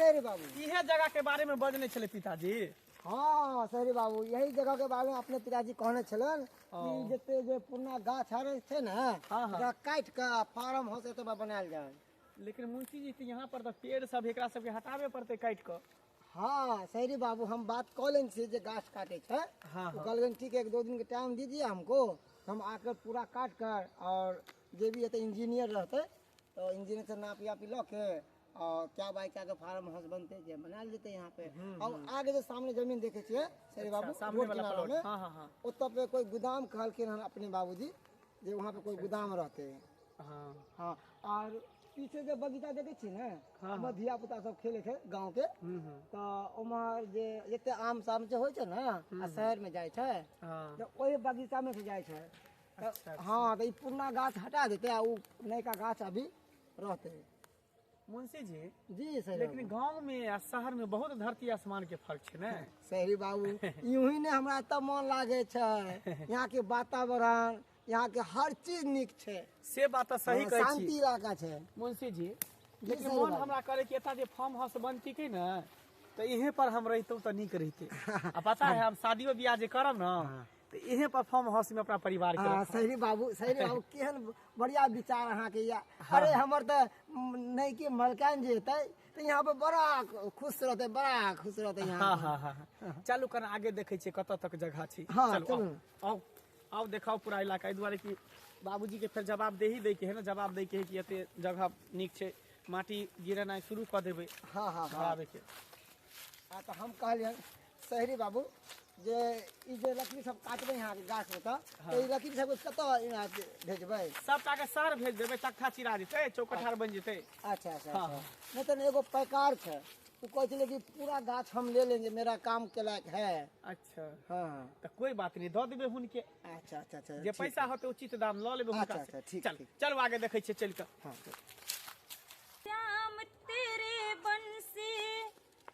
शहरी बाबू, इहे जगह के बारे में बजने छलै पिताजी। हाँ शहरी बाबू, यही जगह के बारे में अपने पिताजी कहने छलन कि जते जे पुरना गाछ आर छै ने, ओकरा काटि के फार्म हाउस एतऽ बनायल जाय। लेकिन मुंशी जी, तऽ यहाँ पर तऽ पेड़ सब एकरा सबके हटाबे पड़तै काटि कऽ। हाँ शहरी बाबू, हम बात कऽ लेने छियै जे गाछ काटे छै। ओ कहलखिन ठीक है, 1-2 दिन के टाइम दीजिए हमको, हम आकर पूरा काट कर और जे भी एतऽ इंजीनियर रहतै तो इंजीनियर से नापी आपी लऽ के और क्या बाई क्या के फार्म हाउस बनते जे बनायल जेतै यहाँ पे। और आगे जे सामने जमीन देखे छियै शहरी बाबू, सामने रोड वाला किनारा प्लॉट। में, हाँ, हाँ, हाँ। ओतऽ पे कोई गोदाम कहलखिन हन अपने बाबूजी जे वहाँ पे कोई गोदाम रहते। हाँ, और पीछे जे बगीचा देखे छी ने, ओमे धिया पुता सब खेले छै गाँव के, तऽ उम्हर जे जते आम साम जे होइ छै ने आ शहर में जाइ छै, तऽ ओहि बगीचा में से जाइ छै। हाँ, तऽ ई पुरना गाछ हटा देतै आ उ नयका गाछ अभी रहतै। मुंशी जी। जी सर। लेकिन गाँव में आ शहर में बहुत धरती आसमान के फर्क छै ने। शहरी बाबू, यूं ही ने हमरा एतऽ मन लागे छै, यहाँ के वातावरण, यहाँ के हर चीज नीक छै। से बात तऽ सही कहै छी। शांति इलाका छै। मुंशी जी, लेकिन सही मन बात। हमरा करे कि एतऽ जे फार्म हाउस बनती ने, तऽ इहे पर हम रहितौं तऽ नीक रहिते। आ पता है, हम शादियो बियाह जे करब ने, तऽ इहे पर फार्म हाउस में अपना परिवार के रखब। शहरी बाबू, शहरी बाबू, केहन बढ़िया विचार अहाँ के या। अरे हमर तऽ नहीं कि मलकान जे हेतै तऽ यहाँ पे बड़ा खुश रहतै, बड़ा खुश रहतै यहाँ। हाँ, हाँ, हाँ, हाँ। चलू कन आगे देखै छियै कतऽ तक जगह छै। हाँ, चलू, चलू। आउ, आउ, आउ देखाउ पूरा इलाका। एहि दुआरे कि बाबूजी के फेर जवाब दे ही दै के है ने, जवाब दै के है कि एते जगह नीक छै, माटी गिरेनाइ शुरू कऽ देबै। हाँ, हाँ, हाँ। भराबै के। हाँ, तऽ हम कहलियनि शहरी बाबू जे ई जे लकड़ी सब काटबै यहाँ के गाछ में, तऽ ई लकड़ी सब कतऽ यहाँ भेजबै? सबटा के शहर भेज देबै, तख्ता चिरा जेतै, चौकठार बनि जेतै। अच्छा, अच्छा, हाँ, अच्छा। हाँ। नहीं तो एगो पैकार छै, ओ कहै छलै कि पूरा गाछ हम ले लेंगे, मेरा काम के लायक है। अच्छा। हाँ। तऽ कोई बात नहीं, दऽ देबै हुनके। अच्छा, अच्छा, अच्छा, जे ठीक। पैसा होतै उचित दाम लऽ लेबै हुनका अच्छा, से। अच्छा, ठीक, चल, ठीक। चलू आगे देखै छियै चलि कऽ। हाँ। श्याम तेरे बंसी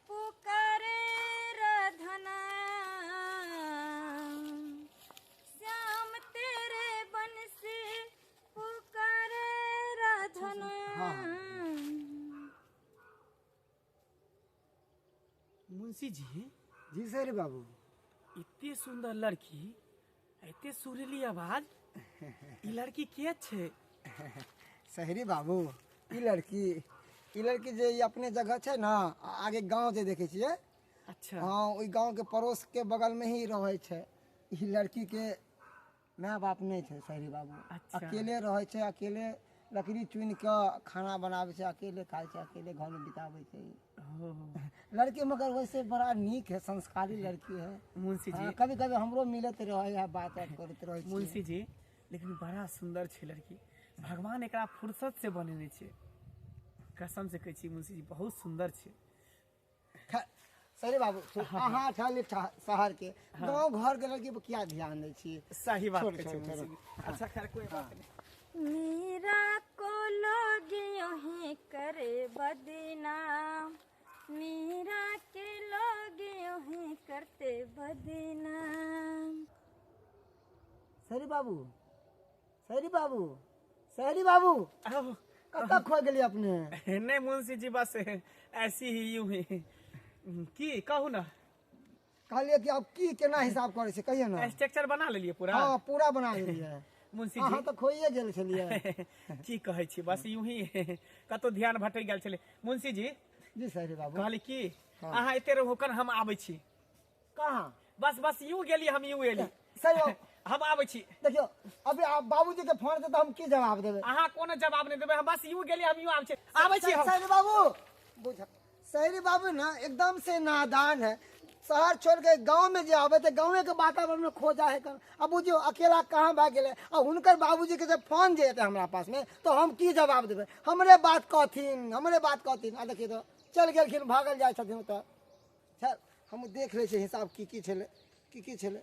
पुकारे राधना, श्याम तेरे बंसी पुकारे राधना। मुंशी जी। जी सर बाबू। इतने सुंदर लड़की, एते सुरीली आवाज, ई लड़की के छै? शहरी बाबू, ई लड़की जे ई अपने जगह छै ने, आगे गांव जे देखे छियै। अच्छा। हाँ, ओहि गांव के पड़ोस के बगल में ही रहै छै। ई लड़की के माय बाप नहीं छै शहरी बाबू। अच्छा। अकेले रहै छै, अकेले लकड़ी चुनि कऽ खाना बनाबै छै, अकेले खाइ छै, अकेले घर में बिताबै छै। लड़की मगर वैसे बड़ा नीक है, संस्कारी लड़की है। मुंशी जी। हाँ, कभी कभी हमरो मिलत रहे है, बात बात करैत रहै छियै। मुंशी जी, लेकिन बड़ा सुंदर छै लड़की, भगवान एकरा फुर्सत से बनेने छै, कसम से कहै छी मुंशी जी, बहुत सुंदर छै। सरे बाबू, अहाँ छल शहर के, गाँव घर के लड़की पर किया ध्यान दै छी? सही बात छोड़, कहै छी छोड़, मुंशी छोड़। जी। अच्छा खैर कोई बात नहीं। मीरा को लोग यूं ही करे बदनाम, मीरा के लोग यूं ही करते बदनाम। सरी बाबू, सरी बाबू, सरी बाबू, आओ। कतऽ खो गेलियै अपने? नहीं मुंशी जी, बस ऐसी ही यूं ही। की कहू ना? कहलियै कि आब की केना हिसाब करै छै, कहियै ना। स्ट्रक्चर बना लेलियै पूरा? हाँ, पूरा बना लेलियै। मुंशी अहाँ जी। तऽ खोइए गेल छलियै। की कहै छी, बस यूं ही कतौ ध्यान भटकि गेल छलै। मुंशी जी। जी सर बाबू। कहली की, हाँ। अहाँ एते रहू, कन हम आबै छी। कहाँ? बस बस यूं गेली हम, यूं एली। सर बाबू। हम आबै छी। देखियौ, अभी आप बाबूजी के फोन से तऽ हम की जवाब देबै? अहाँ कोनो जवाब नहि देबै, हम बस यूं गेली, हम यूं आबै छी। आबै छी हम। सर बाबू, बुझ, शहरी बाबू ना एकदम से नादान है, शहर छोड़ के गांव में जे आवे तो गाँवे के वातावरण में खो जाए है। अब बुझियो अकेला कहाँ भाग गेलै। आ हुनकर बाबूजी के जब फोन जे एतै हमरा पास में तो हम की जवाब देबै? हमरे बात कहथिन, हमरे बात कहथिन। आ देखियौ तो चल गेलखिन, भागल जाइ छथिन ओतऽ। चल हम देख लै छियै हिसाब की की छलै, की की छलै।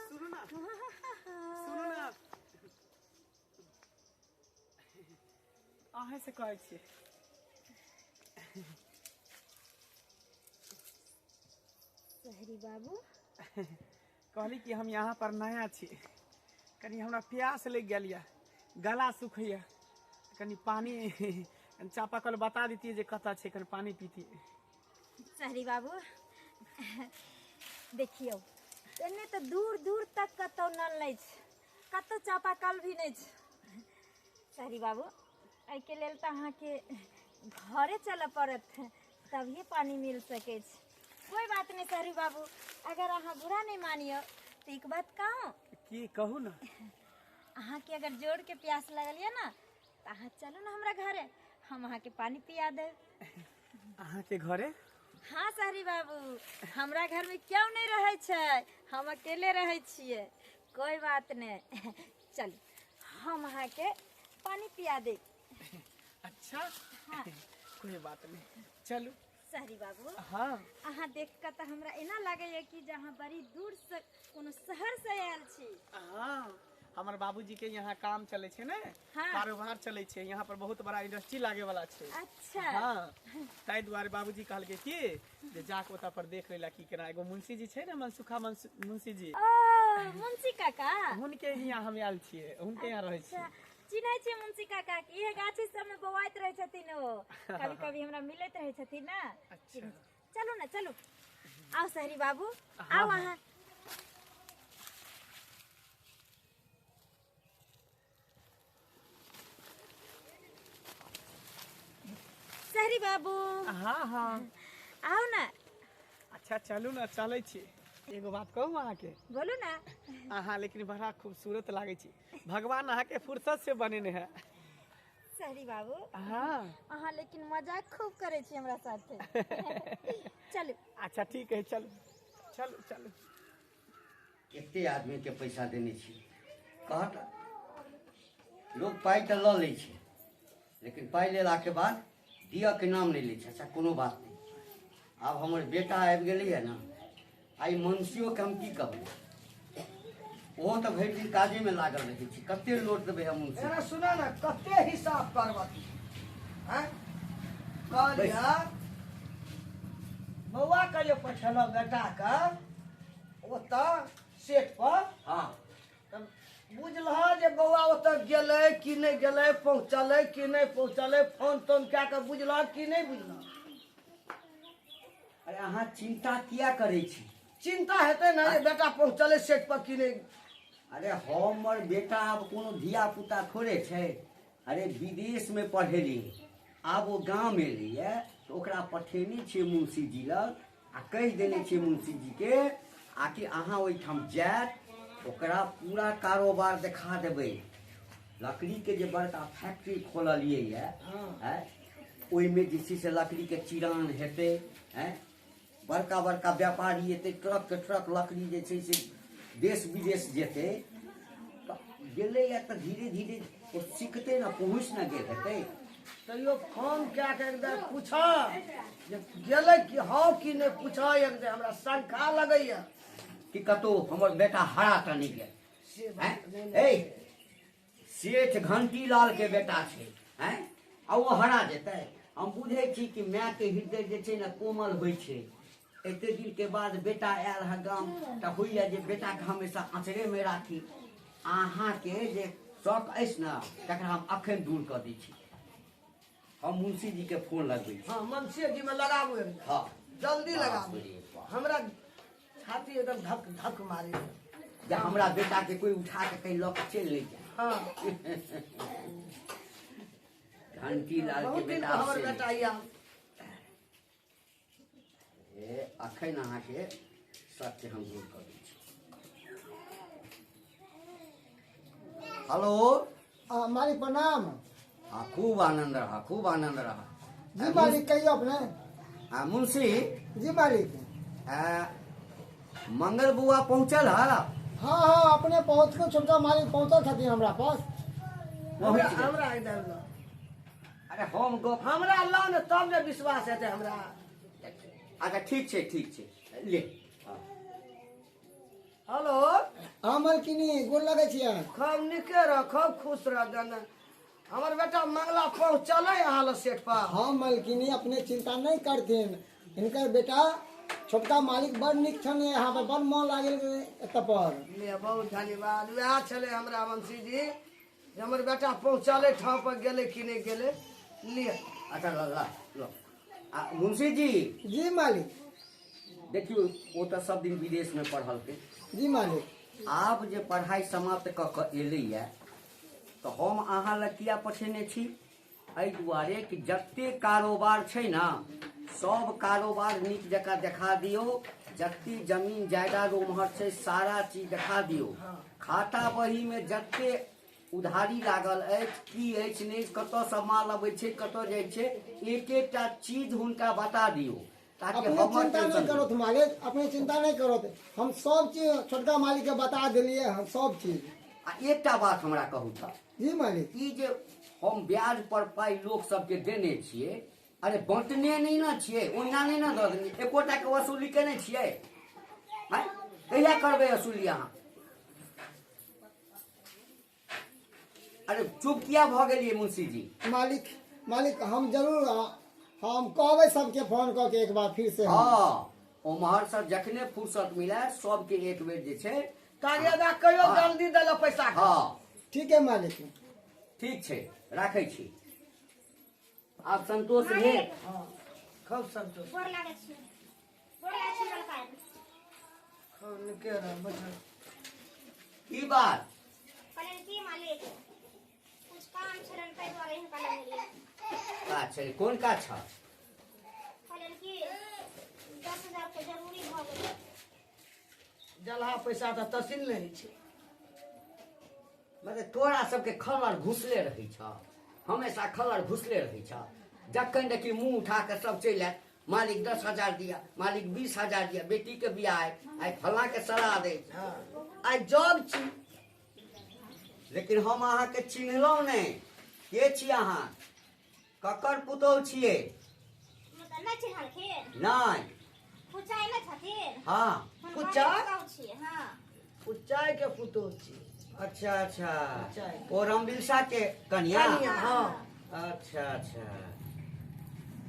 सुनू ना, सुनू ना, अहें से कहै छियै। शहरी बाबू। कहली कि हम यहाँ पर नया छी, कनी हमरा प्यास लागि गेल यऽ, गला सुखैया, कनि पानी चापाकल बता दितियै जे कतऽ छै, कनि पानी पीतियै। शहरी बाबू देखियौ, एने तऽ दूर दूर तक कतौ नल नहि छै, कतौ चापाकल भी नहि छै। शहरी बाबू एहिके लेल तऽ अहाँके घरे चलऽ पड़त, तभिए पानी मिल सकै छै। कोइ बात नहि शहरी बाबू, अगर अहाँ बुरा नहि मानियौ तऽ एक बात कहूँ? की कहू ने। अहाँके अगर जोरके प्यास लगल यऽ ने तऽ अहाँ चलू ने हमरा घरे, हम अहाँके पानी पिया देब। अहाँके घरे? हाँ शहरी बाबू, हमरा घरमे क्यों नहि रहै छै, हम अकेले रहै छियै। कोइ बात नहि, चलू हम अहाँके पानी पिया देब। अच्छा। हाँ। कोई बात नहीं, चलू। शहरी बाबू। हाँ। अहाँ देख कऽ तऽ हमरा एना लागैया कि जे अहाँ बड़ी दूर से कोनो शहर से आयल छी। हाँ, हमर बाबूजी के यहाँ काम चले छै ने। हाँ। कारोबार चले छै, यहाँ पर बहुत बड़ा इंडस्ट्री लागे वाला छै। अच्छा। हाँ, ताहि दुआरे बाबूजी कहलकै कि जे जाके ओतऽ पर देख लेला की केना। एगो मुंशी जी छै ने, मनसुखा मुंशी जी। ओ मुंशी काका, हुनके यहाँ हम आयल छियै, हुनके यहाँ रहै छियै। अच्छा, चिन्है छियै मुंशी काका के? इहे गाछी सबमे बौआइत रहै छथिन ओ, कभी कभी हमरा मिलैत रहै छथिन ने। अच्छा। चलू ने, चलू, आउ शहरी बाबू, आउ अहाँ। शहरी बाबू। हाँ हाँ। आउ ने। अच्छा चलू ने, चलै छी। एगो बात कहू अहाँके? बोलू ने। अहाँ लेकिन बड़ा खूबसूरत लागै छी, भगवान अहाँके फुर्सत से बनेने है। शहरी बाबू। हाँ। अहाँ लेकिन मजाक खूब करै छी हमरा साथे। चलू। अच्छा ठीक है, चलू चलू चलू। एते आदमीके पैसा देने छी, कहत लोक पाइ तऽ लऽ लै छै, लेकिन पाइ लेलाके बाद दिअके नाम नहि लै छै। अच्छा कोनो बात नहि, आब हमर बेटा आबि गेलैए ने, आइ मुंशियोके हम की कहबै, ओहो तऽ भरि दिन काजेमे लागल रहै छै, कते लोड देबै हम मुंशी? एना सुना ने, कते हिसाब करबह हैं? कहलियै बौआ के जे पठेलहुँ बेटा के ओतऽ सेठ पर। हाँ। तऽ बुझलह जे बौआ ओतऽ गेलै कि नहि गेलै, पहुँचलै कि नहि पहुँचलै, फोन तोन कए कऽ बुझलह कि नहि बुझलह? अरे अहाँ चिंता किया करै छी? चिंता हेतै ने जे बेटा पहुँचलै सेठ पर कि नहि। अरे हमर बेटा आब कोनो धिया पुता थोड़े छै। अरे विदेशमे पढ़ेलियै, आब ओ गाम एलैए तऽ ओकरा पठेने छियै मुंशी जी लग, आ कहि देने छियै मुंशी जीके आ कि अहाँ ओहिठाम जायत ओकरा पूरा कारोबार देखा देबै। लकड़ीके जे बड़का फैक्ट्री खोललियै ये, ओहिमे जे छै से लकड़ीके चिरान हेतै, आँय, बड़का बड़का व्यापारी एतै, ट्रकके ट्रक लकड़ी जे छै से देश विदेश जेतै। तऽ गेलैए तऽ धीरे धीरे ओ सिखतै ने, पहुँच ने गेल हेतै। तैयो फोन कए कऽ एक बेर पूछऽ जे गेलै कि हँ कि नहि, पूछऽ एक बेर, हमरा शंका लगैया कि कतहु हमर बेटा हरा तऽ नहि गेल से बात नहि ने। ए सेठ घंटीलाल के बेटा छै, हैं, आ ओ हरा जेतै? हम बुझै छी कि मायके हृदय जे छै ने कोमल होइ छै। एते दिन के बाद बेटा आयल है गाम, तऽ होइए जे बेटाके हमेशा अँचरेमे राखी। अहाँके जे शौक अछि ने तकरा हम अखन दूर कऽ दै छी। हम मुंशी जी के फोन लगबै छी। हाँ, मुंशी जी में लगाबू एक। हाँ। जल्दी बाप लगाबू। रे बाप। हमरा छाती एकदम धक धक मारे जे हमरा बेटा के कोई उठा के कहीं लऽ के चलि नहि जाय। हाँ। घंटी लाल के बहुत दिन बेटा पर हमर से बेटा आयल। ए अखन अहाँके सत्य हम दूर कऽ दै छी। हेलो। मालिक प्रणाम। हाँ, खूब आनंद रहा, खूब आनंद रहा। जी मालिक, कहियो अपने। हाँ मुंशी। जी मालिक। मंगल बुआ पहुँचल है? हाँ हाँ, अपने पहुँच के छोटका मालिक पहुँचल छथिन हमरा पास। पहुँच गेल। हमरा इधर ला। अरे हम गप हमरा लाओ ने तब ने विश्वास हेतै हमरा। अच्छा ठीक छै, ठीक छै, ले। हेलो। हाँ मालकिनी, गोर लगै छियै। खूब नीके रह, खूब खुश रह। जाना हमर बेटा मंगला पहुँचल है अहाँ लग सेठ पर? हाँ मालकिनी, अपने चिंता नहीं करथिन, हिनकर बेटा छोटका मालिक बड़ नीक छन, यहाँ पर बड़ मन लागल एतऽ पर। ले, बहुत धन्यवाद। वएह छलै हमरा मुंशी जी जे हमर बेटा पहुँचले ठाव पर गेलै कि नहि गेलै। लिअ। अच्छा ल ल ल। आ मुंशी जी। जी मालिक। देखियौ ओ तऽ सब दिन विदेश में पढ़लकै। जी मालिक। आब जे पढ़ाई समाप्त कऽ कऽ एलैया तऽ हम अहाँ लग किया पठेने छी? एहि दुआरे कि जते कारोबार छै ने सब कारोबार नीक जकाँ देखा दियौ, जते जमीन जायदाद ओम्हर छै सारा चीज देखा दियौ, खाता बही में जते उधारी लागल अछि की अछि नहि, कतऽसँ माल अबै छै कतऽ जाइ छै, एक एकटा चीज हुनका बता दियौ ताकि अपने हमर चिंता नहीं टेंशन करो मालिक, अपने चिंता नहीं करो, हम सब चीज छोटका मालिक के बता दिलिए हम सब चीज। आ एकटा बात हमरा कहू तऽ। जी मालिक। ई जे हम ब्याज पर पाइ लोक सबके देने छियै, अरे बँटने नहि ने छियै, ओहिना नहि ने दऽ देने, एकोटा के वसूली केने छियै? आँय, कहिया करबै वसूली अहाँ? अरे चुप किया भऽ गेलियै मुंशी जी? मालिक, मालिक हम जरूर हम कहबै सबके फोन कऽ के एक बार फिर से। हँ, ओम्हर से जखने फुर्सत मिले सबके एक बेर जे छै कार्यादा कहियो हाँ। जल्दी देला पैसा। हँ ठीक है मालिक। ठीक छै, राखै छी। आब संतोष भेल? हँ, खूब संतोष। गोर लागै छी, गोर लागै छी मलकाइन। खूब नीके रह बैठल। की बात? कहलियनि की मालिक, कुछ काम छलनि ताहि दुआरे हिनका लग एलियै। काज छलै? कोन काज छल? कहलियनि की 10,000 के जरूरी भऽ गेलै। जलहा पैसा तऽ तसील नहि होइ छै। मतलब तोरा सबके खलर घुसले रहै छ, हमेशा खलर घुसले रहै छ। जखन देखी मुँह उठा कऽ सब चलि आयत, मालिक 10,000 दिया, मालिक 20,000 दिया, बेटी के बियाह है, आइ फलां के सलाह दे। हाँ, आइ जग छी। लेकिन हम अहाँके चिन्हलहुँ नहि, के छी अहाँ, ककर पुतोहु छियै? मतलब नहि चिन्हलखिन? नहि। पुचाइ नहि छथिन? हाँ। हुनकर पुचाइ? पुतोहु छियै। हाँ। उचाइ के पुतोहु छी। अच्छा अच्छा, उचाइ। ओ रामबिलसा के कनिया? कनिया, हाँ। अच्छा अच्छा,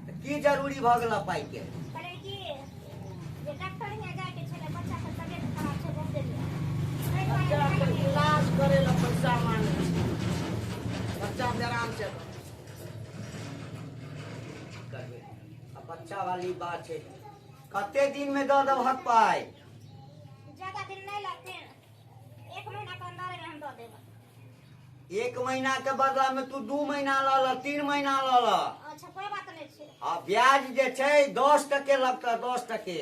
तऽ की जरूरी भऽ गेल पाइ के? कहलियै कि जे डॉक्टर हियाँ जाइके छलै, बच्चा के तबियत खराब छै बहुत दिन। ताहि दुआरे बच्चा के कहलियै। इलाज करे ला पैसा मांगे छै, बच्चा बेराम छै। करबै आ बच्चा वाली बात छै, कते दिन में दऽ देबहक पाइ? ज्यादा दिन नहि लगतै, 1 महीना के अंदर में हम दऽ देब। 1 महीना के बदला में तू 2 महीना लऽ ल, 3 महीना लऽ ल। अच्छा कोई बात नहीं छै। आ ब्याज जे छै 10 टके लगतऽ, 10 टके।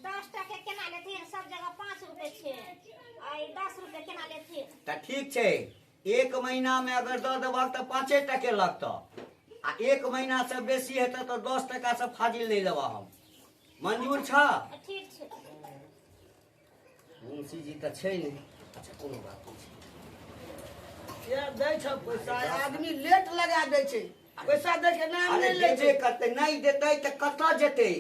10 टके केना लेथिन? सब जगह 5 रुपए छै, आ ई 10 रुपए केना लेथिन? तऽ ठीक छै, 1 महीना में अगर दऽ देबहक तऽ 5 टके लगतऽ, आ 1 महीना से बेसी हेतऽ तऽ 10 टका से फाजिल नहि लेबऽ हम। मंजूर छ? ठीक छै। मुंशी जी तऽ छै नहि। अच्छा कोनो बात नहि छै। ये दै छ पैसा, आदमी लेट लगा दै छै, पैसा दै के नाम अरे नहि लै देबे छै। करतै, नहि देतै तऽ कतऽ जेतै?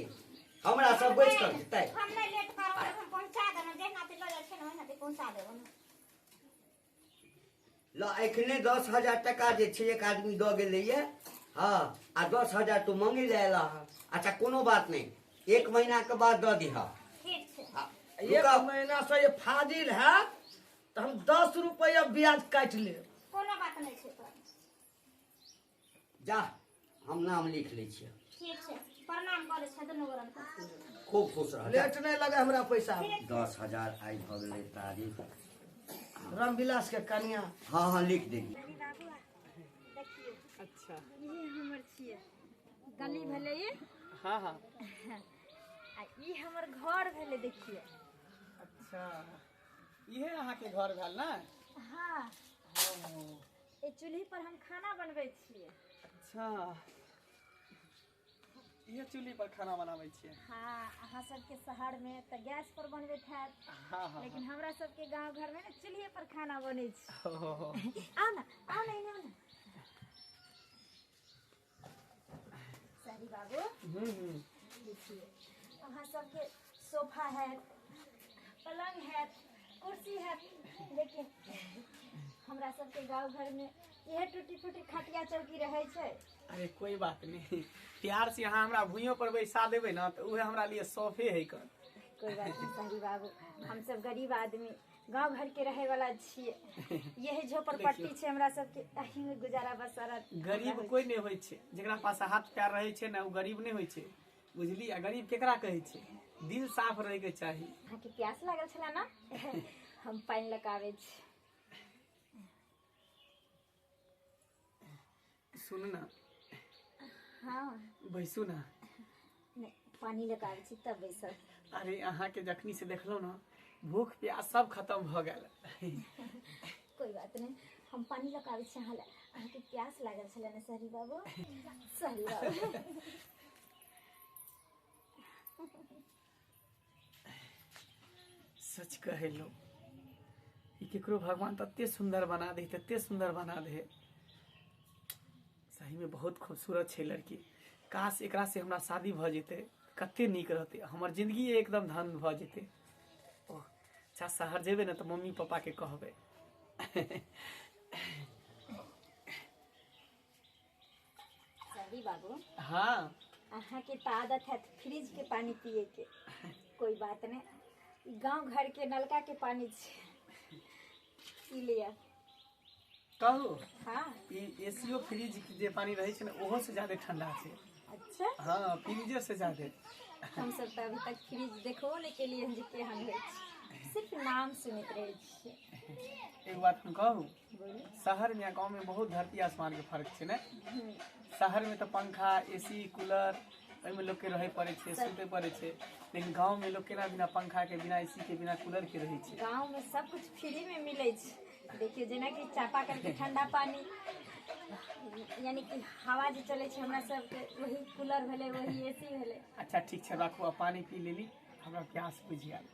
हमरा सब बैस कऽ जेतै। हम नहि लेट करब, हम पहुंचा देब, जहिना ते लऽ जाइ छै ने ओहिना ते पहुंचा देब। ल एखने 10,000 टका जे छै एक आदमी दऽ गेलैये। हाँ, आ 10,000 तू मंगे ले एला हँ। अच्छा कोनो बात नहि, 1 महीना के बाद दऽ दिहऽ। ठीक छै। आ, 1 रुकऽ। महीना से ये फाजिल है तऽ हम 10 रुपया ब्याज काटि लेब। कोनो बात नहि छै। तऽ जा, हम नाम लिख लै छियै। ठीक छै, प्रणाम करै छै दुनू गोरन के। खूब खुश रह। लेट नहि लगे हमरा पैसा। 10,000 आइ भऽ गेलै तारीख। रामविलास के कनिया। हाँ हाँ लिख देली। बाबू देखियौ। अच्छा ई हमर छियै गली भेलै ई। हाँ हाँ। आ ई हमर घर भेलै देखियौ। अच्छा इहे अहाँके घर भेल ने? हाँ। ए चूल्ही पर हम खाना बनबै छियै। अच्छा इहे चूल्ही पर खाना बनाबै छियै? हाँ, अहाँ सबके शहर में तऽ गैस पर बनबैत हैत। हाँ हाँ। लेकिन हमरा सबके गांव घर में ने चूल्हे पर खाना बनै छै। हो। आउ ना, आउ ना, एने आउ ना। सरी बाबू। देखिए अहाँ सबके सोफा है, पलंग है, कुर्सी है, लेकिन हमरा सबके गांव घर में इहे टूटी फूटी खटिया चौकी रहे छै। अरे कोई बात नहीं, प्यार से अहाँ हमरा भुइयों पर बैसा देबै ना तऽ उहे हमरा लिए सोफे है कन। कोई बात नहीं सहरी बाबू, हम सब गरीब आदमी गाँव घर के रहे वाला छियै। यही झोपड़पट्टी छै हमरा सबके, एही में गुजारा बसारा। गरीब कोई नहीं होइ छै, जेकरा पास हाथ पैर रहै छै ने ओ गरीब नहीं होइ छै, बुझली? आ गरीब केकरा कहै छै? दिल साफ रहे के चाही। अहाँके प्यास लागल छला ना, हम पानि लऽ कऽ आबै छी। सुन ना। हाँ। बैसू ना। नहीं, पानी लऽ कऽ आबै छी तब बैसब। अरे अहाँके जखनी से देखलहुँ ना, भूख प्यास सब खत्म भऽ गेल। कोई बात नहीं, हम पानी लऽ कऽ आबै छी अहाँ लए। अहाँके प्यास लागल छलै ने शहरी बाबू? शहरी बाबू सच कहलो, ई केकरो भगवान तते सुंदर बना दे, तते सुंदर बना दे। सही में बहुत खूबसूरत छै लड़की। काश एकरा से हमरा शादी भऽ जेतै, कते नीक रहतै, हमर जिंदगी एकदम धन भऽ जेतै। ओह अच्छा, शहर जेबै ने तऽ मम्मी पापा के कहबै। शहरी बाबू। हाँ। अहाँके तऽ आदत है फ्रिज के पानी पिए के, कोई बात नहीं, गांव घर के नलका के पानी छै, पी लिअ। कहू। हाँ। ई एसीओ फ्रिज जे पानी रहै छै ने, ओहो से ज्यादा ठंडा छै। अच्छा। हाँ, फ्रिजो से ज्यादा। हम सब तऽ अभी तक फ्रिज देखबो नहि केलियै हन जे केहन होइ छै, सिर्फ नाम सुनैत रहै छियै। एक बात हम कहू? बोलू। शहर में आ गाँव में बहुत धरती आसमान के फर्क छै ने। शहर में तऽ पंखा, एसी, कूलर, ओहिमे लोक के रहै पड़ै छै, सुतै पड़ै छै, लेकिन गाँव में लोक केना बिना पंखा के, बिना एसी के, बिना कूलर के रहै छै। गाँव में सब कुछ फ्री में मिलै छै। देखियौ, जेनाकि चापाकल के ठंडा पानी, यानी कि हवा जे चलै छै हमरा सबके, वही कूलर भेलै, वही एसी भेलै। अच्छा ठीक छै, राखू, आ पानी पी लेली, हमरा प्यास बुझि गेल।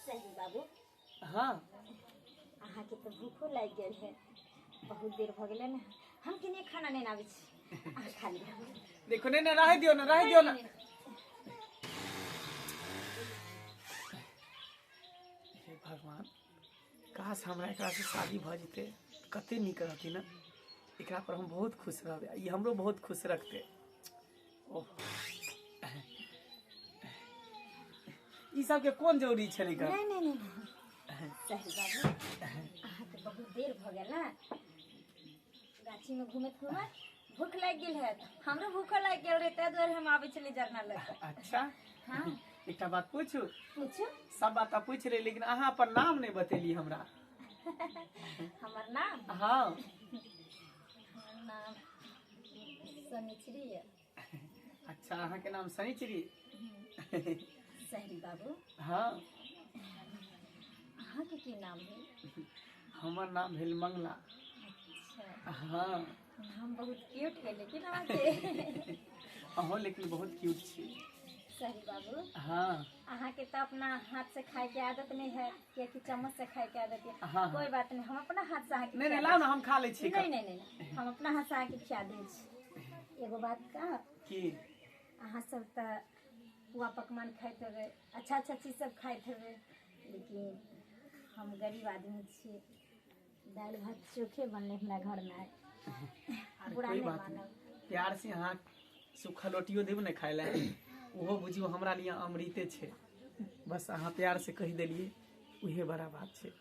सही बाबू। हाँ। अहाँके तऽ भूखो लागि गेल है, बहुत देर भऽ गेलै ने। हम किने खाना नहि आबै छी, अहाँ खा लिअ। देखो, नहीं नहीं, रह दियो ना, रह दियो ना। हे भगवान, काश हमरा एकरा से शादी भऽ जेतै, कते नीक रहतै ने। एकरा पर हम बहुत खुश रहबै, ई हमरो बहुत खुश रखतै। ओह, ई सबके कोन जरूरी छलै एकर? नहीं नहीं नहीं नहीं, सही बाबू, अहाँके बहुत देर भऽ गेल ने, गाछीमे घूमैत घूमैत भूख लागि गेल है। हमरो भूखो लागि गेल रहै, ताहि दुआरे हम आबै छलियै जरना लऽ कऽ। अच्छा। हाँ। एकटा बात पूछू? पूछू। सब बात तऽ पूछि ले, लेकिन अहाँ अपन नाम नहि बतेली हमरा। हमर नाम? हाँ। हमर नाम सनिचरी यऽ। अच्छा, अहाँके नाम शनिचरी? शहरी बाबू। हाँ। अहाँके की नाम भेल? हमर नाम भेल मंगला। अच्छा। हाँ। नाम बहुत क्यूट है लेकिन अहाँके। अहूँ लेकिन बहुत क्यूट छी। शहरी बाबू। हाँ। अहाँके तऽ अपना हाथ से खाय के आदत नहीं है, कियाकि चम्मच से खाय के आदत है। हाँ। कोई बात नहीं, हम अपना हाथ से अहाँके नहीं नहीं, खिया लाओ ना, हम खा लै छी। नहीं नहीं नहीं नहीं, हम अपना हाथ से अहाँके खिया दै छी। एगो बात कह? की? अहाँ सब तऽ पुआ पकवान खाइत हेबै, अच्छा अच्छा चीज सब खाइत हेबै, लेकिन हम गरीब आदमी छी, दालि भात चोखे बनलै हमरा घरमे आइ। अरे बुरा कोई नहि बात मानब। नहीं, प्यार से अहाँ सूखल रोटियो देब ने खाय लए, ओहो बुझियौ हमरा लिए अमृते छै। बस अहाँ प्यार से कहि देलियै, उहे बड़ा बात छै।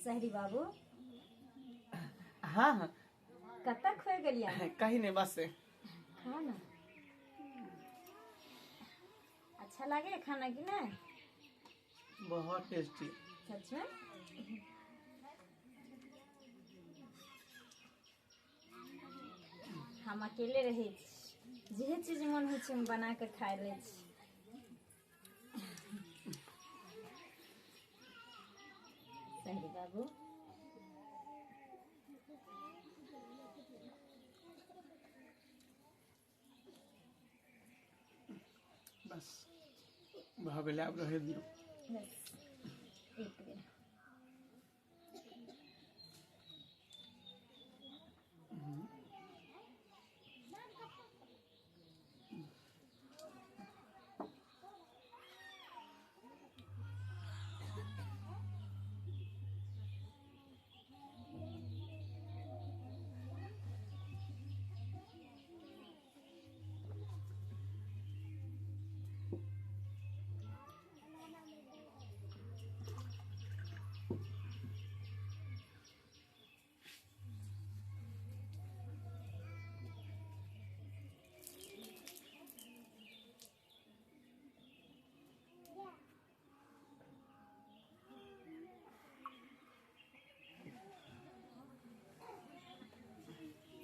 शहरी बाबू। हाँ हाँ। कतऽ खोइ गेलियै अहाँ? कहीं नहीं, बस। खाओ ना, अच्छा लागे खाना कि नहीं? बहुत टेस्टी। सच में? हम अकेले रहै छी, जे चीज मन होइ छै हम बना कऽ खाइ लै छी। शहरी बाबू। बस, भऽ गेलै, आब रहै दियौ। बस। एक बेर।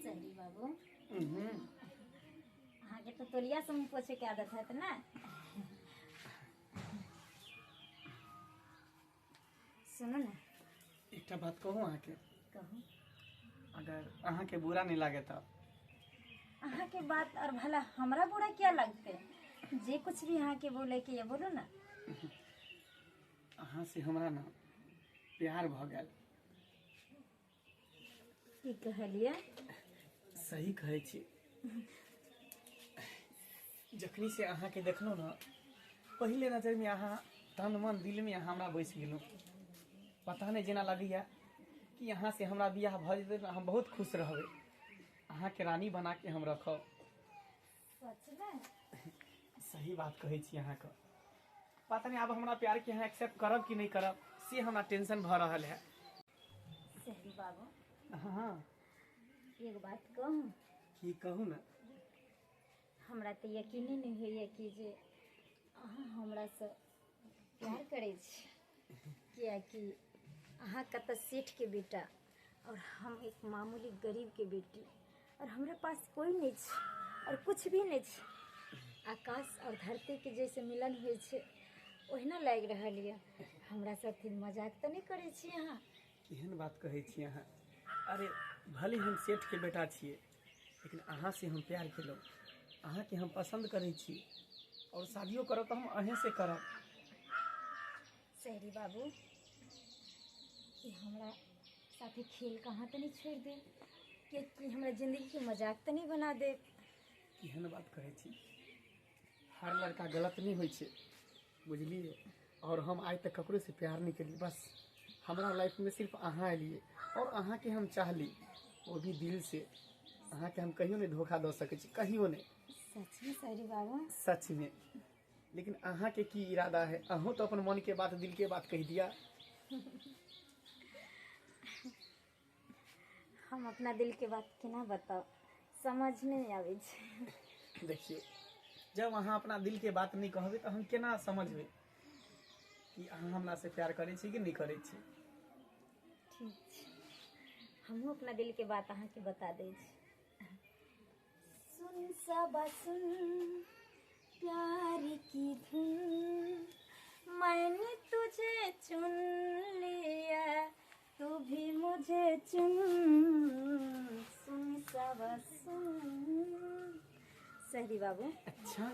शहरी बाबू, अहाँके तऽ तोलिया से मुँह पोछे के आदत है ने? सुनू ने। एकटा बात कहू अहाँके? कहू। अगर अहाँके बुरा नहीं लागे तऽ। अहाँके बात और भला हमरा बुरा क्या लगते? जे कुछ भी अहाँके बोले के ये बोलू ना। अहाँ से हमरा ना प्यार भऽ गेल। की कहलियै? सही कहै छी। जखनी से अहाँके देखलहुँ ने, पहिले नजरमे अहाँ तन मन दिलमे अहाँ हमरा बसि गेलहुँ। पता नहि जेना लगैया कि अहाँ से हमरा बियाह भऽ जेतै तऽ हम बहुत खुश रहबै। अहाँके रानी बना के हम रखब। सच में? सही बात कहै छी अहाँके। पता नहि आब हमरा प्यार के अहाँ एक्सेप्ट करब कि नहि करब, से हमरा टेंशन भऽ रहल है। शहरी बाबू। हाँ। एक बात कहूँ? की कहू ने। हमरा तऽ यकीने नहि होइए कि जे अहाँ हमरासँ प्यार करै छी, कियाकि अहाँ कतऽ सेठके बेटा और हम एक मामूली गरीबके बेटी, और हमरा पास कोई नहि छै और कुछ भी नहि छै। आकाश और धरतीके जैसे मिलन होइ छै ओहिना लागि रहल यऽ। हमरा साथे मजाक तऽ नहि करै छी अहाँ? केहन बात कहै छी अहाँ? अरे भले हम सेठके बेटा छियै, लेकिन अहाँ से हम प्यार केलहुँ, अहाँके हम पसन्द करै छी और शादियो करब तऽ हम अहें से करब। शहरी बाबू, ई हमरा साथे खेल कहाँ तऽ नहि छोड़ि देब? कियाकि हमरा जिंदगीके मजाक तऽ नहि बना देब? केहन बात कहै छी? हर लड़का गलत नहि होइ छै, बुझलियै? और हम आइ तक ककरो से प्यार नहि केलियै। बस हमरा लाइफमे सिर्फ अहाँ एलियै और अहाँके हम चाहली, वो भी दिल से। अहाँके हम कहियो नहि धोखा दऽ सकै छी, कहियो नहि। सच में शहरी बाबू? सच में। लेकिन अहाँके की इरादा है? अहूँ तऽ अपन मन के बात, दिल के बात कहि दिया। हम अपना दिल के बात केना बताउ, समझ नहि आबै छै। देखियौ, जब अहाँ अपना दिल के बात नहि कहबै तऽ हम केना समझबै कि अहाँ हमरा से प्यार करै छी कि नहि करै छी? ठीक छै, हमहूँ अपना दिल के बात अहाँके बता दै छी। सुन सबा सुन, प्यार की धुन, मैंने तुझे चुन लिया, तू भी मुझे चुन। सुन सबा सुन। शहरी बाबू। अच्छा,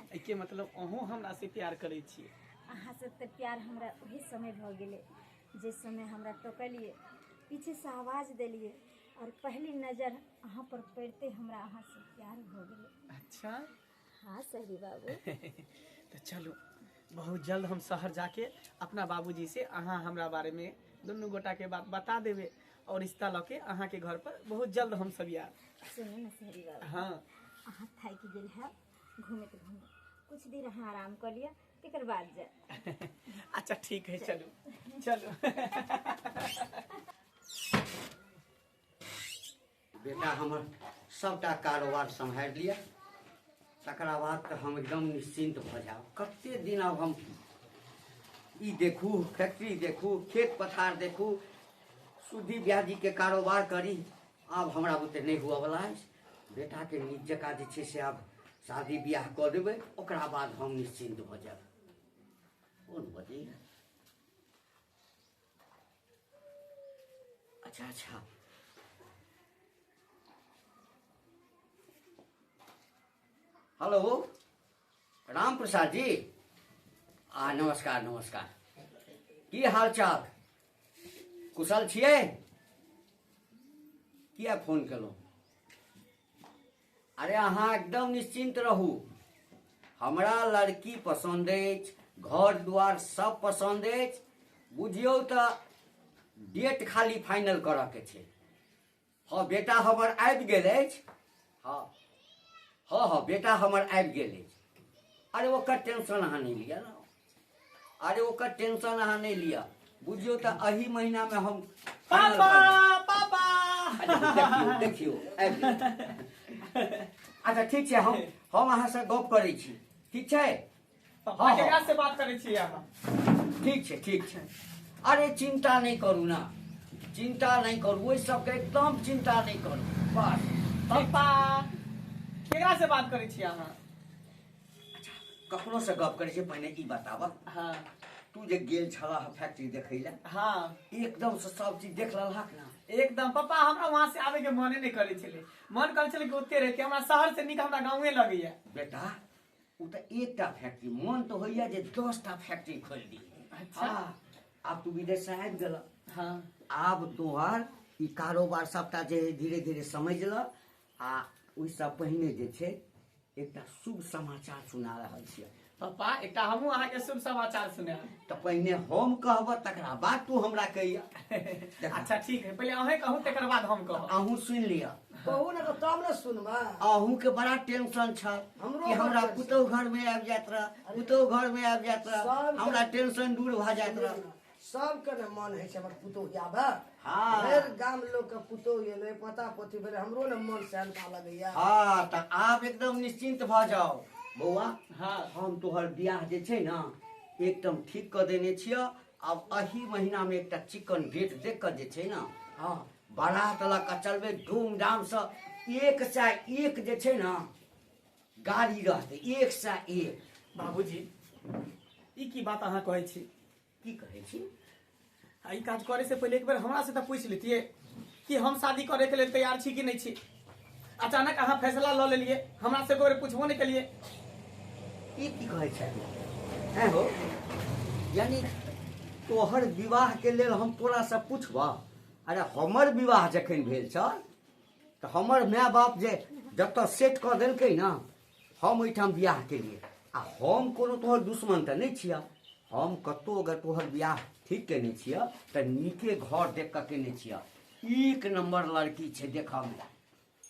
एहिके मतलब अहूँ हमरा से प्यार करै छी? अहाँ से तऽ प्यार हमरा ओही समय भऽ गेलै जे समय हमरा टोकलियै, पीछेसँ आवाज देलियै और पहली नजर अहाँ पर पड़िते हमरा अहाँ से प्यार भऽ गेलै। अच्छा। हाँ शहरी बाबू। तऽ चलू, बहुत जल्द हम शहर जाके अपना बाबूजी से अहाँ हमरा बारे में दुनू गोटा के बात बता देबै और रिश्ता लऽ के अहाँ के घर पर बहुत जल्द हम सब आयब। सुनू ने शहरी बाबू। हाँ। अहाँ थाकि गेल हैब घूमैत घूमैत, कुछ देर अहाँ आराम कऽ लिअ, तकर बाद जायब। अच्छा ठीक है, चलू चलू। बेटा हमर सबटा कारोबार सम्हारि लिअ, तकरा बाद तऽ हम एकदम निश्चिन्त भऽ जायब। कते दिन आब हम ई देखू, फैक्ट्री देखू, खेत पथार देखू, सूदी ब्याजीके कारोबार करी। आब हमरा बुते नहि हुअवला अछि। बेटाके नीक जकाँ जे छै से आब शादी बियाह कऽ देबै, ओकरा बाद हम निश्चिन्त भऽ जायब। कोन बजैया? अच्छा अच्छा, हेलो राम प्रसाद जी, आ नमस्कार नमस्कार। की हाल चाल कुशल छियै किया फोन केलहुँ अरे अहाँ एकदम निश्चिन्त रहू हमरा लड़की पसन्द अछि घर दुआर सब पसन्द अछि बुझियौ तऽ डेट खाली फाइनल करऽके छै हँ बेटा हमर आबि गेल अछि हँ हँ हँ बेटा हमर आबि गेल अछि अरे ओकर टेंशन अहाँ नहि लिअ ने अरे ओकर टेंशन अहाँ नहि लिअ बुझियौ तऽ एहि महीनामे हम final पापा कऽ देब। पापा अच्छा, देखियौ देखियौ आबि गेल। अच्छा ठीक छै हम हम अहाँसँ गप करै छी ठीक छै पापा हँ, हँ। केकरा से बात करै छियै अहाँ ठीक छै ठीक छै अरे चिन्ता नहि करू ने चिन्ता नहि करू ओहि सबके एकदम चिन्ता नहि करू बस पापा केकरा से बात करै छियै अहाँ ककरोसँ गप करै छियै पहिने ई बताबह हाँ तू जे गेल छलह फैक्ट्री देखै लए हाँ एकदमसँ सब चीज देख लेलहक ने एकदम पापा हमरा वहां से आबे के मने नहीं करे छले मन करे छले कि ओते रहे हमरा शहर से निक हमरा गांवे लगैया बेटा ओ तऽ एकटा फैक्ट्री मन तऽ होइया जे 10टा फैक्ट्री खोलि दी अच्छा। हाँ, आब तू विदेश से आबि गेल हाँ आब तोहर ई कारोबार सबटा जे धीरे धीरे समझ ल आ ओहिसँ पहिने जे छै एकटा शुभ समाचार सुना रहल छियै पापा एकटा हमहूँ अहाँके शुभ समाचार सुनायब तऽ पहिने हम कहबह तकरा बाद तू हमरा कहिया देखा। अच्छा ठीक है पहिले अहें कहू तकर बाद हम कहब अहूँ सुनि लिअ कहू ने तऽ तब ने सुनबै अहूँ के बड़ा टेंशन छल हमरो कि हमरा बड़ टेंशन। पुतहु घर में आबि जायत रह पुतहु घर में आबि जायत रह सबके- हमरा टेंशन दूर भऽ जायत रह सबके ने मन होइ छै हमर पुतोहु आबे हाँ। भरि गाम लोक के पुतोहु एलै पोता पोती भेलै हमरो ने मन सेहनता लगैया हाँ तऽ आब एकदम निश्चिंत भऽ जाओ बौआ हाँ। हम तोहर बियाह जे छै ने एकदम ठीक कऽ देने छियह आब एही महीनामे एकटा चिकन डेट देख कऽ जे छै ने हँ बारात लऽ कऽ चलबै धूमधामसँ 101 जे छै ने गाड़ी रहतै 101 बाबूजी ई की बात अहाँ कहै छी की कहै छी आ ई काज करे से पहिले एक बेर हमरा से तऽ पूछि लेतियै कि हम शादी करे के लेल तैयार छी कि नहि छी अचानक अहाँ फैसला लऽ लेलियै हमरा से एक बेर पूछबो नहि केलियै ई की कहै छथि हैं हो यानी तोहर विवाह के लेल हम तोरासँ पूछबह अरे हमर विवाह जखन भेल छल तऽ हमर माय बाप जे जतऽ सेट कऽ देलकै ने हम ओहिठाम बियाह केलियै आ हम कोनो तोहर दुश्मन तऽ नहि छियह हम कतहु अगर तोहर बियाह ठीक केने छियह तऽ नीके घर देख कऽ केने छियह एक नम्बर लड़की छै देखऽमे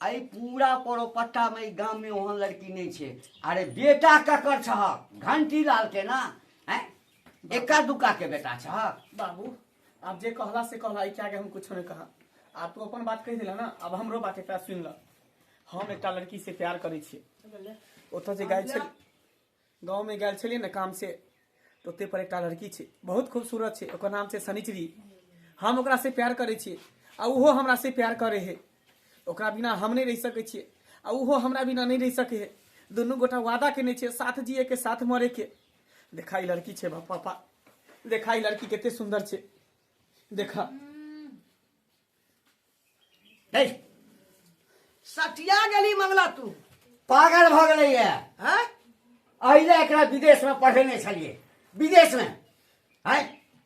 एहि पूरा परोपट्टामे एहि गाममे ओहन लड़की नहि छै अरे बेटा ककर छहक घंटी लाल के ना हैं एक्का दुक्का के बेटा छहक बाबू आप जे कहला से कहला एहि के आगे हम कुछो नहीं कहा आप तू अपन बात कहि दिला ना अब हमरो बात एकटा सुनि ल हम एकटा लड़की से प्यार करै छियै ओतऽ जे गेल छल गाँवमे गेल छलियै ने काम से तऽ ओतै पर एकटा लड़की छै बहुत खूबसूरत छै ओकर नाम छै शनिचरी हम ओकरा से प्यार करै छियै आ ओहो हमरा से प्यार करै है ओकरा बिना हम नहि रहि सकै छियै आ ओहो हमरा बिना नहि रहि सकै है दुनू गोटा वादा केने छियै साथ जिए के साथ मरे के देखा ई लड़की छै पापा देखा ई लड़की कते सुंदर छै देखा नहीं सटिया गेली मंगला तू पागल भऽ गेलैए हैं अहिले एकरा विदेशमे पढ़ेने छलियै विदेशमे हैं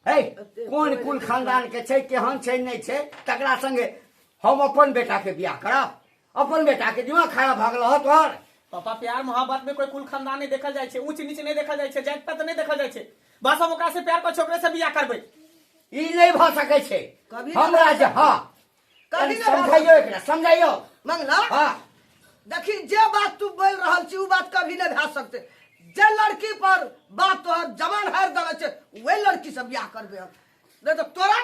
है कोन कुल खानदान के छै केहन छै नहि छै तकरा संगे हम अपन बेटा के बियाह करब अपन बेटा के दिमाग खराब भऽ गेल हौ तोहर पापा प्यार मोहब्बत में कोई कुल खानदान नहीं देखल जाय छै ऊंच नीच नहीं देखल जाय छै जात पात नहीं देखल जाय छै बस हम ओकरा से प्यार कर छोकरे से बियाह करबै ई नहि भऽ सकै छै कभी नहि हमरा जे हँ कभी नहि भऽ समझाइयो एकरा समझाइयो मंगला हँ देखी जे बात तू बोल रहल छी उ बात कभी नहीं भए सकते जे लड़की पर बात तोहर जवान हारि देने छै वही लड़की से बियाह करबे हम नहीं तो तोरा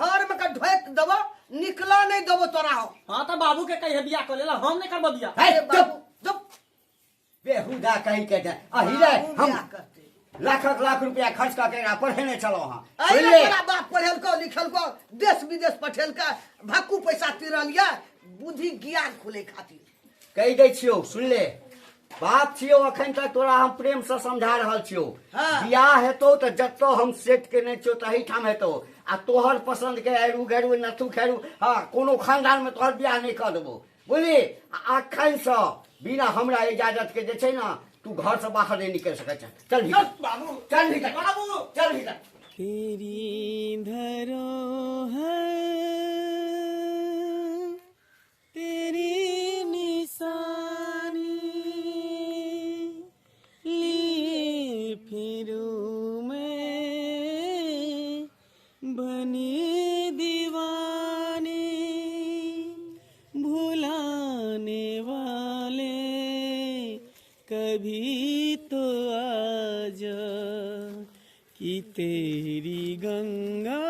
घर में के ढोक देबो निकला नहीं देबो तोरा हम हाँ तो बाबू के कहिए बियाह कर लेला हम नहीं करबो बियाह है, अरे चुप बाबू चुप बेहुदा कही के दे अहिले बाबू हम बियाह करते लाखक लाख रुपया खर्च कऽ के एकरा पढ़ेने छलहुँ हँ अरे सुनि ले तोरा बाप पढ़ेलको लिखलको देश विदेश पठेलका भक्कू पैसा तिरल ये बुद्धि ज्ञान खुले खातिर कहि दै छियौ सुन ले बाप छियौ अखन तक तोरा हम प्रेम से समझा रहल छियौ हाँ। बियाह हेतौ तऽ जतऽ हम सेट केने छियौ तही ठाम हेतौ आ तोहर पसंद के एरू गैरू नथु खैरू हाँ कोनो खानदान में तोहर बियाह नहि कऽ देबौ बुझली आ अखन से बिना हमरा इजाजत के जे छै ने तू घर से बाहर नहि निकलि सकै छै चल भीतर बाबू चल भीतर बाबू चल भीतर तेरी धरोहर तेरी निशानी लिए फिरूं मैं बनी दीवानी, भुलाने वाले कभी तो आजा कि तेरी गंगा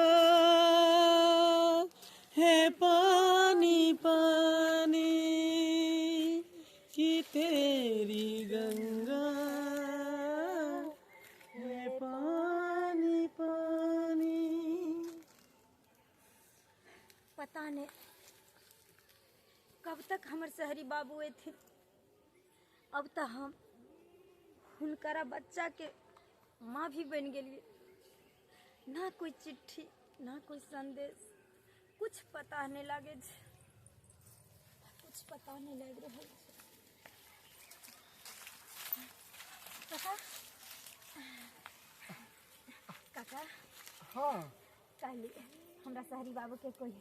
है पानी पानी, कि तेरी गंगा है पानी पानी। पता नहीं कब तक हमर शहरी बाबू एथिन। अब तो हम हुनकरा बच्चा के माँ भी बन गेलिए। ना कोई चिट्ठी ना कोई संदेश, कुछ पता नहीं लागे छै, कुछ पता नहीं लग रहा है। काका, काका। हाँ कहली हमरा शहरी बाबू के कोई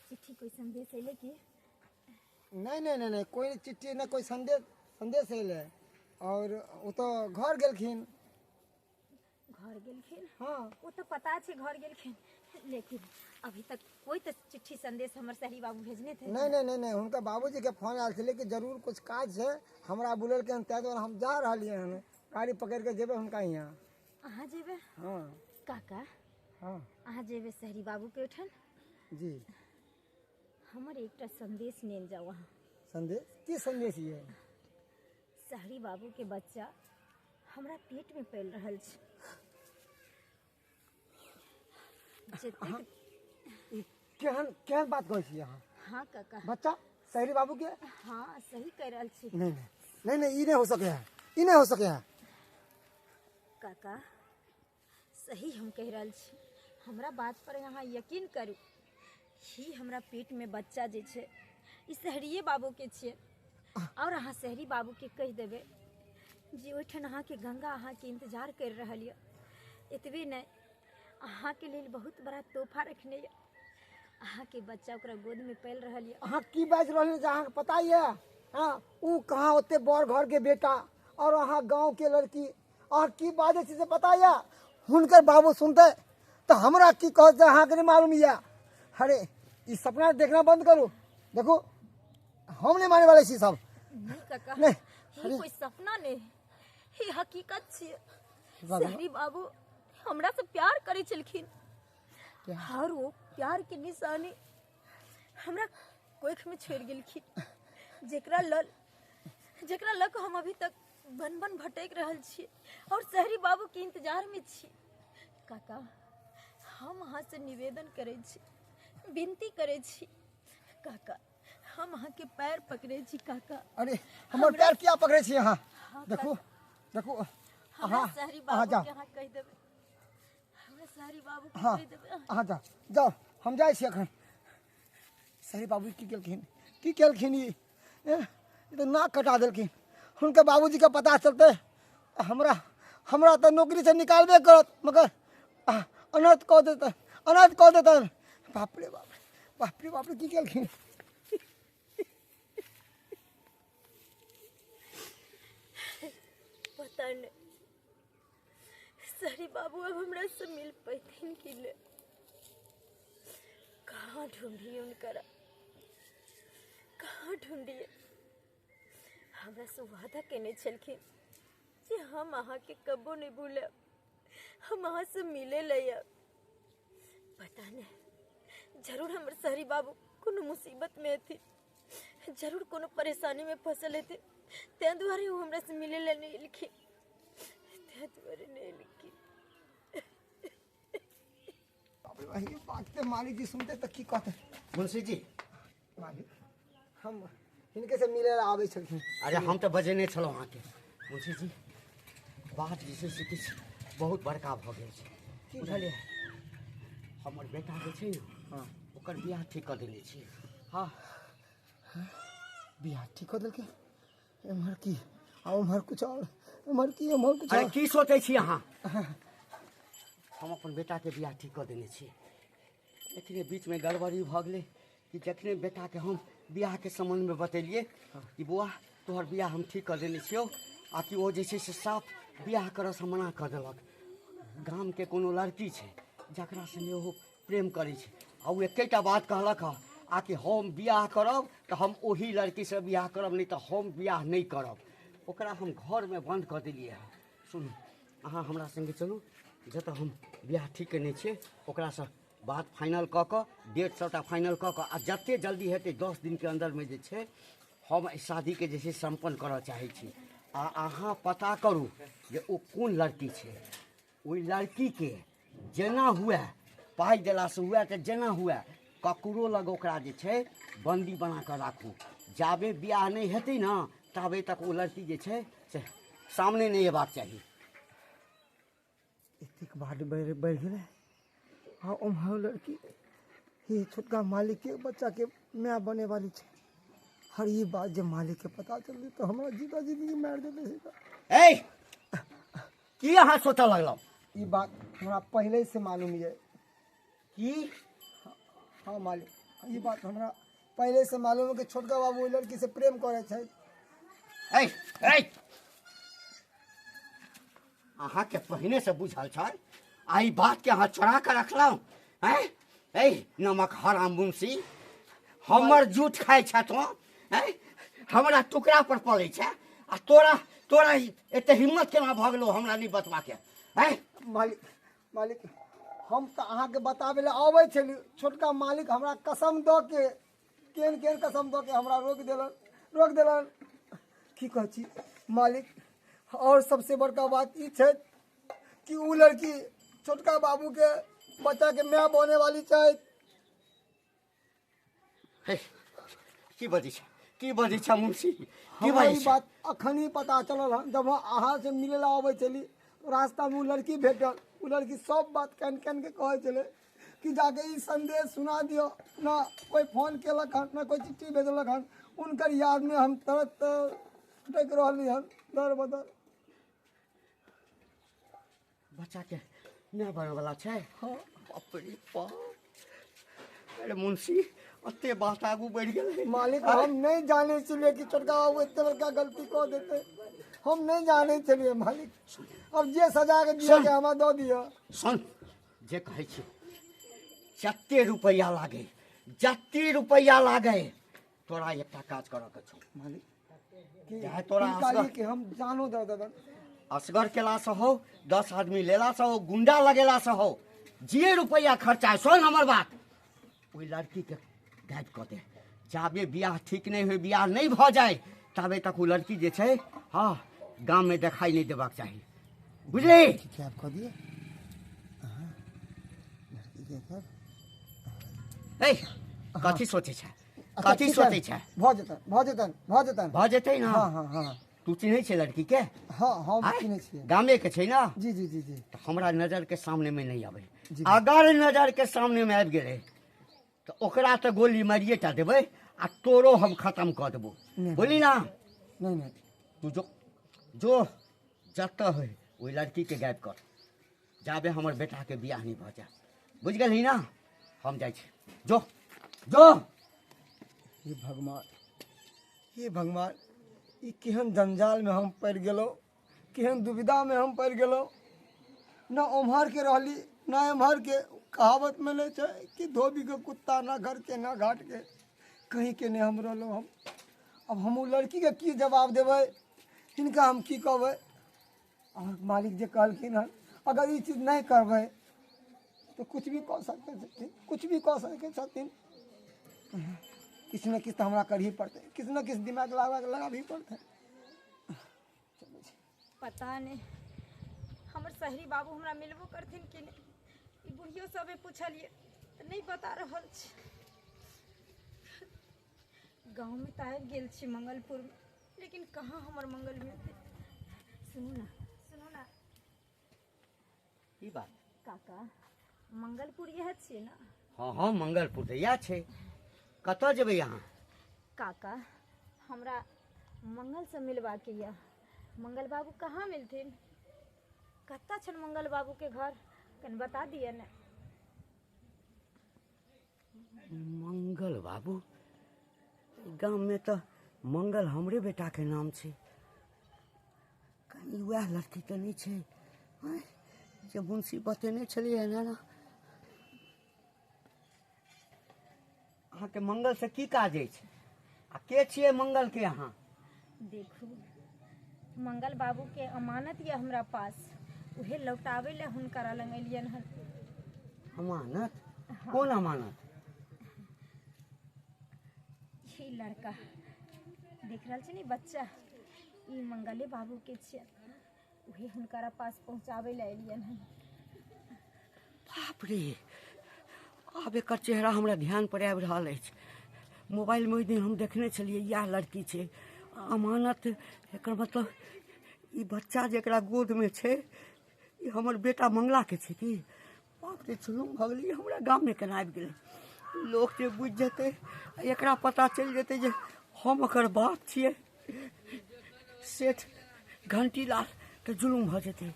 चिट्ठी कोई संदेश अयलै की? नहीं नहीं नहीं नहीं, कोई चिट्ठी नहीं, कोई संदेश संदेश अयलै। और ओ तो घर गेलखिन। घर गेलखिन? हाँ वो तो पता छै घर गेलखिन, लेकिन अभी तक कोई तो चिट्ठी संदेश हमर शहरी बाबू भेजने थे। नहीं नहीं नहीं नहीं, हुनका बाबूजी के फोन आयल छलै कि जरूर कुछ काज छै, हमरा बुलेलकै हन, ताहि दुआरे हम जा रहलियै हन। गाड़ी पकड़ि के जेबै हुनका यहाँ। अहाँ जेबै? हाँ। काका हाँ अहाँ जेबै शहरी बाबू के ओहिठाम? जी। हमर एकटा संदेश नेने जाउ अहाँ। संदेश? की संदेश ये? शहरी बाबू के बच्चा हमरा पेट में पल रहल छै। जतेक ई केहन केहन बात कहै छी अहाँ? हाँ काका। बच्चा शहरी बाबू के? हाँ सही कह रहल छी। नहीं नहीं नहीं नहीं, ई नहीं हो सके है, ई नहीं हो सके है। काका सही हम कह रहल छी, हमरा बात पर अहाँ यकीन करू। ही हमरा पेट में बच्चा जे छै ई शहरिये बाबू के छियै। और अहाँ शहरी बाबू के कहि देबै जे ओहिठाम अहाँके गंगा अहाँके इंतजार करि रहल यऽ। एतबे नहि, अहाँके लेल बहुत बड़ा तोहफा रखने यऽ। अहाँके बच्चा ओकरा गोद में पलि रहल यऽ। अहाँ की बाजि रहल जे अहाँके पता यऽ? हाँ, उ कहाँ ओते बड़ घर के बेटा और अहाँ गाँव के लड़की, अहाँ की बाजै छी से पता यऽ? हुनकर बाबू सुनतै तऽ हमरा की कहत से अहाँके नहि मालूम यऽ। अरे ई सपना देखना बंद करू, देखू हम नहीं माने वाले छी सब। नहीं काका, नहीं, ई कोई सपना नहीं, ई हकीकत छियै। बाबा। शहरी बाबू हमरा से प्यार करै छलखिन और वो प्यार के निशानी हमरा कोख में छोड़ गेलखिन, जेकरा लग हम अभी तक बन बन भटक रहल छी और शहरी बाबू के इंतजार में छी। काका हम अहाँ से निवेदन करै छी, विनती करै छी काका, हम अहाँ के पैर पकड़ै छी काका। अरे हमर पैर किया पकड़ै छी अहाँ? हाँ, देखू देखू, हमरा अहाँ शहरी अहाँ बाबू जाउ। के अहाँ कहि देबै, हमरा शहरी बाबू के हाँ कहि देबै। अहाँ जाउ जाउ, हम जाइ छी एखन। शहरी बाबू की केलखिन, की केलखिन ई? ई तऽ नाक कटा देलखिन। हुनकर बाबूजीके पता चलतै हमरा हमरा तऽ नौकरीसँ निकालबे करत, मगर अनर्थ कऽ देतै, अनर्थ कऽ देतनि। बाप रे बाप रे, बाप रे बाप रे, की केलखिन? पता नहीं शहरी बाबू अब हमरा से मिल पैथिन कि नहीं। कहाँ ढूंढिए उनकरा, कहाँ ढूंढिए? हमरा से वादा केने छलखिन जे हम अहाँ के कबो नहीं भूलब, हम अहाँ से मिले ले आयब। पता नहीं जरूर हमर शहरी बाबू कोनो मुसीबत में हथिन, जरूर कोनो परेशानी में फसल हेथिन, ताहि दुआरे ओ हमरा से मिले ले नहीं एलखिन, ताहि दुआरे नहीं एलखिन। बाप रे बाप, ई बात ते मालिक जी सुनते तऽ की कहते? मुंशी जी। मालिक हम हिनके से मिले ला आबै छलखिन। अरे हम तऽ बजेने छलहुँ अहाँके। मुंशी जी बात जे छै से किछु बहुत बड़का भऽ गेल छै, बुझलियै? हमर बेटा जे छै ने, हाँ। ओकर बियाह ठीक कऽ देने छियै। हाँ बियाह ठीक कऽ देलकै? एम्हर की आ ओम्हर कुछ और, एम्हर की एम्हर कुछ अरे और। की सोचै छी अहाँ? हम अपन बेटाके बियाह ठीक कऽ देने छी। लेकिन बीचमे गड़बड़ी भऽ गेलै कि जखने बेटाके हम बियाहके सम्बन्धमे बतेलियै कि बौआ तोहर बियाह हम ठीक कऽ देने छियौ, आ कि ओ जे छै से साफ बियाह करऽसँ मना कऽ देलक। गामके कोनो लड़की छै जकरा सङ्गे ओ प्रेम करै छै, आ ओ एकेटा बात कहलक हँ आ कि हम बियाह करब तऽ हम ओही लड़कीसँ बियाह करब, नहि तऽ हम बियाह नहि करब। ओकरा हम घरमे बन्द कऽ देलियै हँ। सुनू, अहाँ हमरा सङ्गे चलू, जतऽ हम बियाह ठीक केने छियै ओकरासँ बात फाइनल कऽ कऽ डेट सबटा फाइनल कऽ कऽ आ जते जल्दी हेतै 10 दिनके अन्दरमे जे छै हम एहि शादीके जे छै सम्पन्न करऽ चाहै छी। आ अहाँ पता करू जे ओ कोन लड़की छै, ओहि लड़कीके जेना हुए पाइ देलासँ हुए तऽ जेना हुए ककरो लग ओकरा जे छै बन्दी बना कऽ राखू। जाबे बियाह नहि हेतै ने ताबे तक ओ लड़की जे छै से सामने नहि अयबाक चाही। एतेक बाट बढ़ि बढ़ि गेलै आ ओम्हर लड़की ई छोटका मालिकके बच्चाके माय बने वाली छै। हर ई बात जे मालिकके पता चलतै तऽ हमरा जीता जिंदगी मारि देतै सीधा। ए की अहाँ सोचऽ लगलहुँ? ई बात हमरा पहिले से मालूम यऽ। की? हाँ मालिक, ई बात हमरा पहिले से मालूम है कि छोटका बाबू ओहि लड़की से प्रेम करै छै। ए ए अहाँके पहिने से बुझल छल आ ई बात के अहाँ चोरा कऽ रखलहुँ? हैं ए नमक हराम मुंशी, हमर जूठ खाइ छह तोँ? हैं हमरा टुकड़ा पर पड़ै छै आ तोरा तोरा एते हिम्मत केना भऽ गेलौ हमरा नहि बतबाके? हैं मालिक, मालिक हम तऽ अहाँके बताबै लए अबै छली, छोटका मालिक हमरा कसम दऽ के केहन केहन कसम दऽ के हमरा रोकि देलन, रोकि देलन। की कहै छी मालिक, और सबसे बड़का बात ई छै कि उ लड़की छोटका बाबूके बच्चाके माय बने वाली छै। हे की बजै छै, की बजै छै मुंशी, की हमरा बजै ई छै? बात अखन ही पता चलल हन। जब हम अहाँ से मिले ला अबै छली रास्ता में उ लड़की भेटल, उ लड़की सब बात कान कान के कहै छलै कि जाके ई संदेश सुना दियौ। ना कोई फोन केलक हन, ना कोई चिट्ठी भेजलक हन। उनकर याद में हम तरत भटकि रहली हन दर बदर। बच्चा के नहि बनैवला छै? हाँ। बाप रे बाप, अरे मुंशी ओते बात आगू बढ़ि गेलै। मालिक हम नहीं जाने छलियै कि छोटका बाबू एते बड़का गलती कऽ देतै, हम नहीं जाने छलियै मालिक। अब जे सजा के दिअ के हमरा दऽ दिअ। सुन जे कहै छी, जते रुपैआ लागे, जते रुपैआ लागे तोरा एकटा काज करऽ के छौ। मालिक की चाहे तोरा की असगर कहलियै कि हम जानो दऽ देबनि। असगर केलासँ हो, 10 आदमी लेलासँ हो, गुंडा लगेलासँ हो, जे रुपैआ खर्चा है, सुन हमर बात, ओहि लड़कीके गायब कऽ दे। जाबे बियाह ठीक नहि होइ, बियाह नहि भऽ जाय ताबे तक ओ लड़की जे छै हँ गाममे देखाइ नहि देबाक चाही, बुझली? गायब कऽ दिअ लड़की के गायब। ए कथी सोचै छै, अच्छा, कथी ठीक सोचै है। छै? भऽ जेतनि, भऽ जेतनि, भऽ जेतनि। भऽ जेतै ने? हाँ हाँ हाँ। तू चिन्है छै लड़की के? हाँ हम आँय? चिन्है छियै। गामे के छै ने? जी जी जी जी। तऽ हमरा नजर के सामने में नहीं आबै, जी। अगर नजर के सामने में आबि गेलै तऽ ओकरा तऽ गोली मारिए टा देबै आ तोरो हम खत्म कऽ देबो, नहि। बुझली ना? नहीं नहीं। तू जो जो जतऽ होइ ओहि लड़की के गायब कर, जाबे हमर बेटा के बियाह नहीं भऽ जाए, बुझि गेलही ना? हम जाइ छी, जो जो। हे भगवान, हे भगवान, ई केहन जंजाल में हम पड़ि गेलहुँ, केहन दुविधा में हम पड़ि गेलहुँ। न ओम्हर के रहली न एम्हर के। कहावत में नहीं छै कि धोबी के कुत्ता ना घर के ना घाट के, कहीं के नहीं हम रहलहुँ हम। अब हम ओ लड़की के की जवाब देबै, हिनका हम की कहबै? और मालिक जे कहलखिन हन अगर ई चीज नहीं करबै तऽ कुछ भी कऽ सकै छथिन, कुछ भी कऽ सकै छथिन। किछु ने किछु तऽ हमरा करही पड़तै, किछु ने किछु दिमाग लगाबही पड़तै। पता नहीं हमर शहरी बाबू हमरा मिलबो करथिन कि नहि। ई बुढ़ियो सबे पुछलियै तऽ नहि बता रहल छै। गाँवमे तऽ आबि गेल छी मंगलपुरमे, लेकिन कहाँ हमर मंगल मिलतै? सुनू ना, सुनू ना। की बात? काका, मंगलपुर इएह छियै ने? हाँ हाँ, मंगलपुर तऽ इएह छै। कतऽ जेबै अहाँ? काका, हमरा मंगलसँ मिलबाके यऽ। मंगल बाबू कहाँ मिलथिन? कतऽ छनि मंगल बाबूके घर? कनि बता दिअ ने। मंगल बाबू? गाममे तऽ मंगल हमरे बेटाके नाम छै। कहीं वएह लड़की तऽ नहि छै आँय, जे मुंशी बतेने छलियै ने? ने अहाँके मंगलसँ की काज अछि आ के छियै मंगलके अहाँ? देखू, मंगल बाबू के अमानत यऽ हमरा पास, उहे लौटाबै लए हुनकरा लग एलियन हन। अमानत? कोन अमानत? ई लड़का देख रहल छी ने बच्चा, ई मंगले बाबू के छियन, उहे हुनकरा पास पहुँचाबै लए एलियन हन। बाप रे, आब एकर चेहरा हमरा ध्यान पर आबि रहल अछि। मोबाइलमे ओहि दिन हम देखने छलियै, इएह लड़की छै। अमानत, एकर मतलब ई बच्चा जेकरा गोदमे छै ई हमर बेटा मंगलाके छै की? बाप रे, जुलुम भऽ गेलै। ई हमरा गाममे केना आबि गेलै? लोक जे बुझि जेतै आ एकरा पता चलि जेतै जे हम ओकर बाप छियै सेठ घंटीलाल, तऽ जुलुम भऽ जेतै।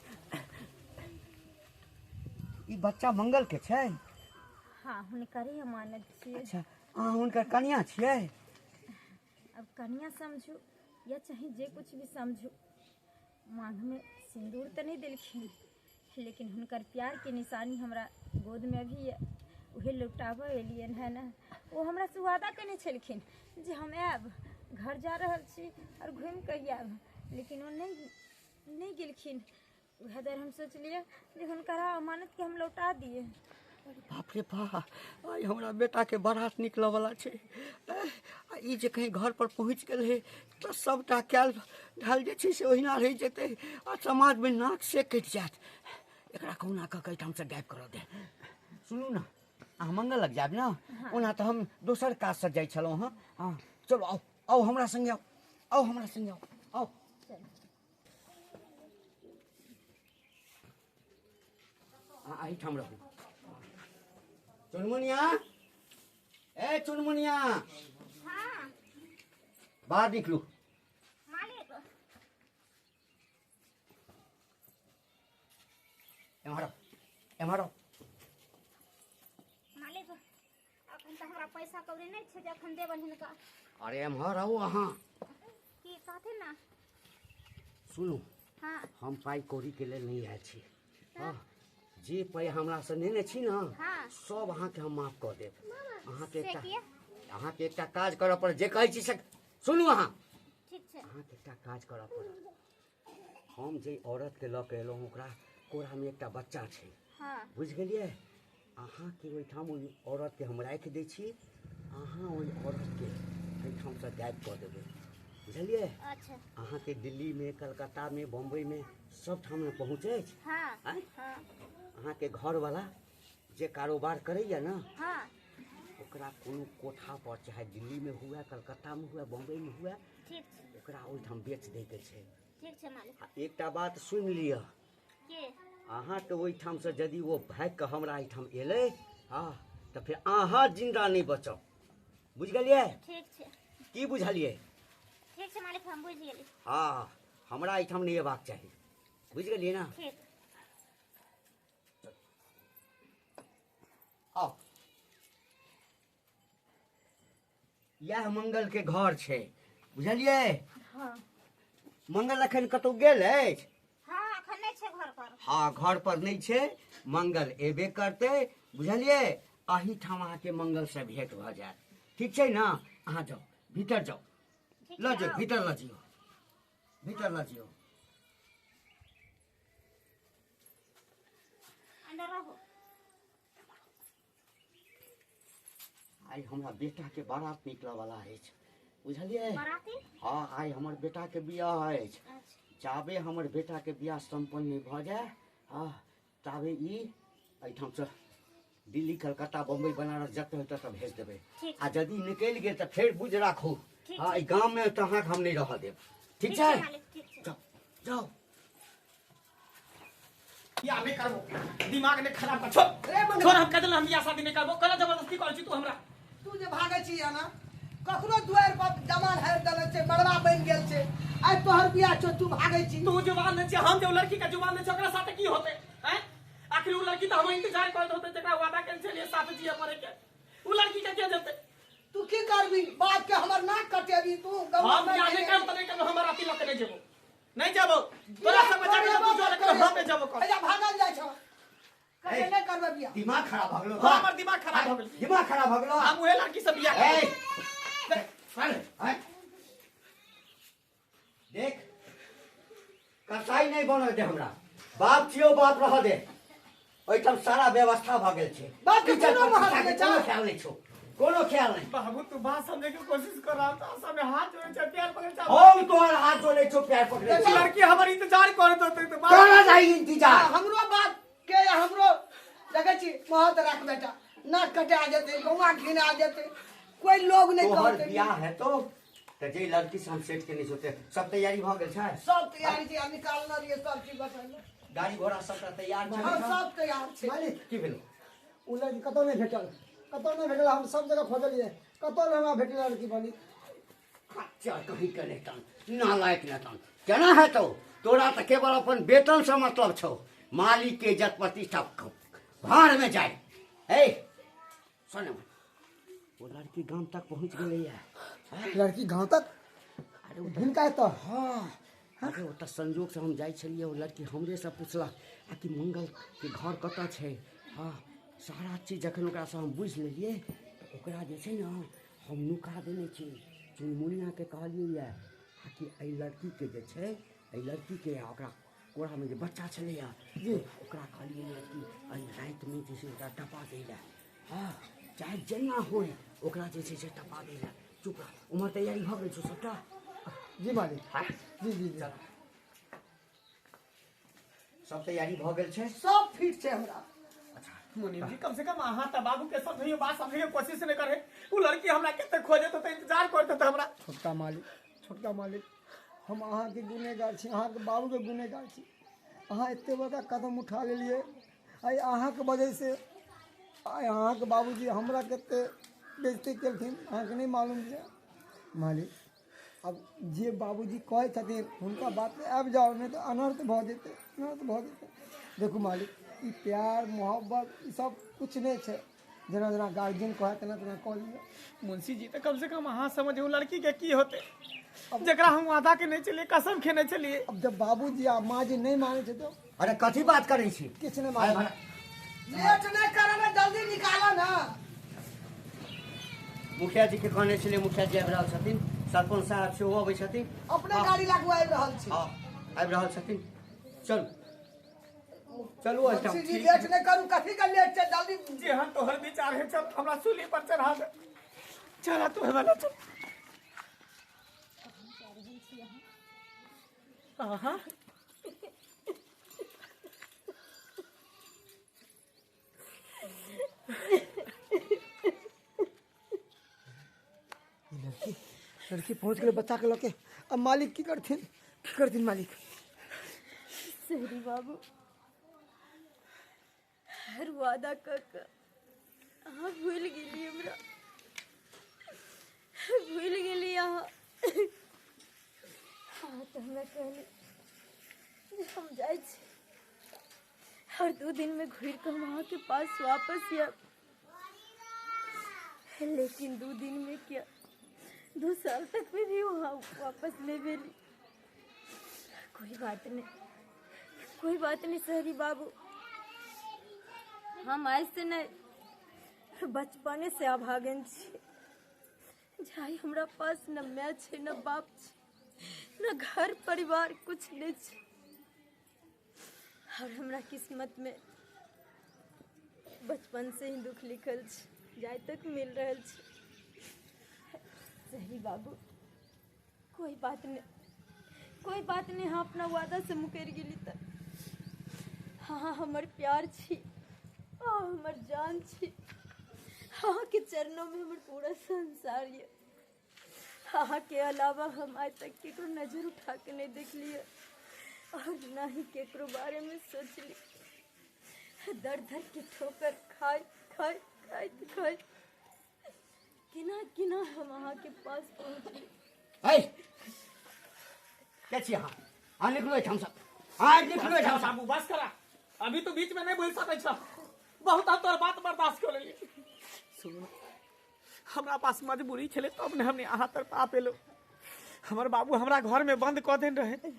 ई बच्चा मंगल के छै? हाँ, हुनकरे अमानत छियै। अच्छा, अहाँ हुनकर कनिया छियै? अब कनिया समझू या चाहे जे कुछ भी समझू, मांग में सिंदूर तऽ नहि देलखिन, लेकिन हुनकर प्यार के निशानी हमरा गोद में अभी यऽ, उहे लौटाबऽ एलियन है ने। ओ हमरा से वादा केने छलखिन जे हम आयब, घर जा रहल छी और घूमि कऽ आयब, लेकिन ओ नहि गेलखिन। उएह दुआरे हम सोचलियै जे हुनकर अमानतके हम लौटा दियै। बाप रे बा, आइ हमरा बेटाके बारात निकलऽवला छै आ ई जे कहीं घर पर पहुँच गेल है तऽ सबटा कयल ढाल जे छै से ओहिना रहि जेतै आ समाजमे नाक से कटि जायत। एकरा कहुना कऽ के एहिठामसँ गायब करऽ दे। सुनू ने, अहाँ मंगल लग जायब ने? ओना तऽ हम दोसर काजसँ जाइ छलहुँ हँ। हँ, चलू, आउ आउ, हमरा सङ्गे आउ, आउ हमरा सङ्गे आउ, आउ। अहाँ एहिठाम रहू। चुनमुनिया, ए चुनमुनिया। हाँ। बाहर निकलू। मालिक। एम्हर आउ, एम्हर आउ। मालिक, अखन तऽ हमरा पैसा कौड़ी नहि छै जे अखन देबनि हिनका। अरे एम्हर आउ अहाँ। की कहथिन ने? सुनू। हाँ। हम पाइ कौड़ीके लेल नहि आयल छी। हँ, जे पाइ हमरासँ नेने छी ने, हाँ। सब अहाँके हम माफ कऽ देब। अहाँके से एकटा किया? अहाँके एकटा काज करऽ पड़त। जे कहै छी से सुनू अहाँ। ठीक छै। अहाँके एकटा काज करऽ पड़त। हम जे औरतके लऽ कऽ एलहुँ ओकरा कोरामे एकटा बच्चा छै। हाँ। बुझि गेलियै? अहाँके ओहिठाम ओहि औरतके हम राखि दै छी, अहाँ ओहि औरतके एहिठामसँ गायब कऽ देबै, बुझलियै? अच्छा। अहाँके दिल्लीमे, कलकत्तामे, बम्बईमे सबठाम ने पहुँच अछि? हाँ। आँय? हाँ। अहाँके घरवला जे कारोबार करैया ने, हाँ, ओकरा कोनो कोठा पर, चाहे दिल्लीमे हुए, कलकत्तामे हुए, बम्बईमे हुए, ठीक छै, ओकरा ओहिठाम बेच दैके छै। ठीक छै मालिक। आ एकटा बात सुनि लिअ। के? अहाँके ओहिठामसँ यदि ओ भागि कऽ हमरा एहिठाम एलै, हँ, तऽ फेर अहाँ जिन्दा नहि बचब, बुझि गेलियै? ठीक छै। की बुझलियै? ठीक छै मालिक, हम बुझि गेली। हँ, हमरा एहिठाम नहि अयबाक चाही, बुझि गेलियै ने? ठीक। आउ, इएह मंगल के घर छै, बुझलियै? हाँ। मंगल अखन कतौ गेल अछि? हाँ, अखन नहि छै घर पर। हाँ, घर पर नहि छै मंगल, एबे करतै, बुझलियै? एहिठाम अहाँके मंगल से भेंट भऽ जायत, ठीक छै ने? अहाँ जाउ, भीतर जाउ। ठीक लऽ छै, जाउ। आउ। भीतर लऽ जियौ, भीतर लऽ जियौ। अंदर रहू। आइ हमरा बेटाके बारात निकलऽवला अछि, बुझलियै? बाराती? हँ, आइ हमर बेटाके बियाह अछि। अच्छा। जाबे हमर बेटाके बियाह सम्पन्न नहि भऽ जाय, हँ, ताबे ई एहिठामसँ दिल्ली, कलकत्ता, बम्बई, बनारस जतऽ होय ततऽ भेज देबै। ठीक। आ यदि निकलि गेल तऽ फेर बुझि राखू। ठीक हँ, छै। एहि गाममे तऽ अहाँके हम नहि रहऽ देब, ठीक ठीक छै? छै मालिक, ठीक छै। जाउ जाउ। बियाह नहि करबो, दिमाग नहि खराब कर। छोड़ छोड़, हम कह देलहुँ हम बियाह शादी नहि करबो। कहला जबरदस्ती करै छी तू हमरा। तू जे भागै छी ना, ककरो दुआरि पर जमान हारि देने छै, मड़वा बनि गेल छै, आइ तोहर बियाह छौ, तू भागै छी। तू जुबान नहि छै, हम जे लड़की के जुबान नहि छै ओकरा साथे की होतै? हैं, आखिर उ लड़की त हम इंतजार करत होते जकरा वादा केने छलियै साथ जिए पड़े के, उ लड़की के के जेतै? तू की करबी? बाप के हमर नाक कटेबी तू? गौआ हम बियाह नहि करब त नहि करब, हमर अथी लऽ के नहि जेबो, नहि जेबो। तोरा सब बच्चा के तू जो, लेकिन हम नहि जेबो कर। एजा भागल जाइ छ, कहे नहि करबै बियाह। दिमाग खराब भऽ गेलो? हाँ, हमर दिमाग खराब भऽ गेल। दिमाग खराब भऽ गेलो। हम उहे लड़की से बियाह ए, करब। चल, आँय। देख, कसाई नहि बनऽ दे हमरा। बाप छियौ, बाप रहऽ दे। ओहिठाम सारा व्यवस्था भऽ गेल छै। बाप के इज्जत कोनो महत्व प्रतिष्ठा के नहि छै। कोनो ख्याल नहि छौ, कोनो ख्याल नहि। बाबू, तू बात समझे के कोशिश कर रहा था, सब में हाथ जोड़े छै, पैर पकड़े छै। हम तोहर हाथ जोड़ै छौ, पैर पकड़ै उ छौ। लड़की हमर इंतजार करत होते त बाप। तोरा जाइ इंतजार। हाँ, हमरो बाप के हमरो देखै छी महत राख बेटा, नाक कटा जेतै, गौआ घिना जेतै, कोई लोग नहि तोहर कहतै। बियाह हेतौ तऽ जे लड़की से हम सेट केने छौ, ते सब तैयारी भऽ गेल छै? सब तैयारी छै, आब निकालने रहियै सब चीज बतेलहुँ। गाड़ी घोड़ा सबटा तैयार छै? हम सब तैयार छै। मालिक। की भेलो? ओ लड़की कतौ नहि भेटल, कतौ नहि भेटल। हम सब जगह खोजलियै, कतौ नहि हमरा भेटल लड़की मालिक। खच्चर कहीं के नहि तन, नालायक नहि तन, केना हेतौ? तोरा तऽ केवल अपन वेतन से मतलब छौ। मालिक के इज्जत प्रतिष्ठा भाड़ में जाय। हे सुन, ओ लड़की गाम तक पहुंच गेलैया। लड़की गाँव तक? अरे ओ हिनका एतऽ? हाँ, अरे ओतऽ संजोग से हम जाइ छलियै, ओ लड़की हमरेसँ पुछलक आ कि मंगल के घर कतऽ छै। हाँ, सारा चीज जखन ओकरासँ हम बुझि लेलियै तऽ ओकरा जे छै ने हम नुका देने छी। चुनमुनियाके कहलियै यऽ आ कि एहि लड़कीके जे छै, एहि लड़कीके आ ओकरा कोरामे जे बच्चा छलैया जी, ओकरा कहलियै यऽ कि एहि रातिमे जे छै ओकरा टपा दै लए। हाँ, चाहे जेना होइ ओकरा जे छै से टपा दै लए। चुप रह। उम्हर तैयारी भऽ गेल छौ सबटा? जी मालिक। हाँ? जी जी जी। सब तैयारी भऽ गेल छै? सब फिट छै हमरा। अच्छा। मुनीम जी, कम से कम अहाँ त बाबू के समझियो, बात समझे के कोशिश नहीं करे। उ लड़की हमरा कते खोजे त इंतजार करते त हमरा। छोटका मालिक, छोटका मालिक, हम अहाँके गुनेगार छी, अहाँके बाबूके गुनेगार छी। अहाँ एते बड़का कदम उठा लेलियै। आइ अहाँके वजहसँ आइ अहाँके बाबूजी हमरा कते बेइज्जती केलखिन, अहाँके नहि मालूम यऽ मालिक। आब जे बाबूजी कहै छथिन हुनका बातमे आबि जाउ, नहि तऽ अनर्थ भऽ जेतै, अनर्थ भऽ जेतै। देखू मालिक, ई प्यार मोहब्बत ई सब किछु नहि छै। जेना जेना गार्जियन कहै तेना तेना कऽ लिअ। मुंशी जी, तऽ कम से कम अहाँ समझ उ लड़की के की होते जकरा हम वादा केने छलियै, कसम खेने छलियै। अब जब बाबूजी आ माँ जी नहि मानै छै तऽ अरे कथी बात करै छी? किछु नहि अरे मानै। भला। लेट नहि करऽ ने, जल्दी निकालऽ ने। मुखिया जी के कहने छलियै, मुखिया जी आबि रहल छथिन, सरपंच साहब सेहो अबै छथिन। अपने गाड़ी लागू आबि रहल छी। हाँ, आबि रहल छथिन। चलू चलू एहिठाम। मुंशी जी, लेट नहि करू। कथी के लेट छै? जल्दी। जेहन तोहर विचार है, चल हमरा सूली पर चढ़ा दे। चला तू वाला, चल। अहाँ लड़की, लड़की पहुँच गेलै बच्चाके लऽ के। अब मालिक की करथिन, की करथिन मालिक? शहरी बाबू, हर वादा कऽ कऽ अहाँ भूलि गेली हमरा, भूलि गेली अहाँ। अहाँ तऽ हमरा कहली जे हम जाइ छी और 2 दिन में घुरि कऽ हम अहाँके पास वापस आयब, लेकिन 2 दिन में क्या, 2 साल तक में भी वहाँ वापस नहीं भेली। कोई बात नहीं, कोई बात नहीं शहरी बाबू, हम आज से नहीं, बचपने से अभागन छी। जाहि हमरा पास न माय छै, न बाप छै, न घर परिवार, कुछ नहीं छै। और हमरा किस्मत में बचपन से ही दुख लिखल छै, जाय तक मिल रहल छै। शहरी बाबू, कोई बात नहीं, कोई बात नहीं। हाँ, अपना वादा से मुकर गेली तऽ हाँ हमर प्यार छी, हाँ हमर जान छी, हाँ के चरणों में हमर पूरा संसार ये। हाँ के अलावा हम आज तक केकरो नजर उठा के नहीं देख लिए और ना ही केकरो बारे में सोचली। दर दर के ठोकर खाए खाए खाए खाए केना केना हम अहाँ के पास पहुँचली। है के छी अहाँ? अहाँ निकलू एहिठामसँ, अहाँ निकलू एहिठामसँ। बाबू, बस करा। अभी तू बीच में नहीं बोल सकै छ। बहुत हम तोहर बात बर्दाश्त कर लेलियै। सुनू, हमरा पास मजबूरी छलै तब ने हमने अहाँ तरफ आप एलो। हमर बाबू हमरा घर में बंद कऽ देने रहे।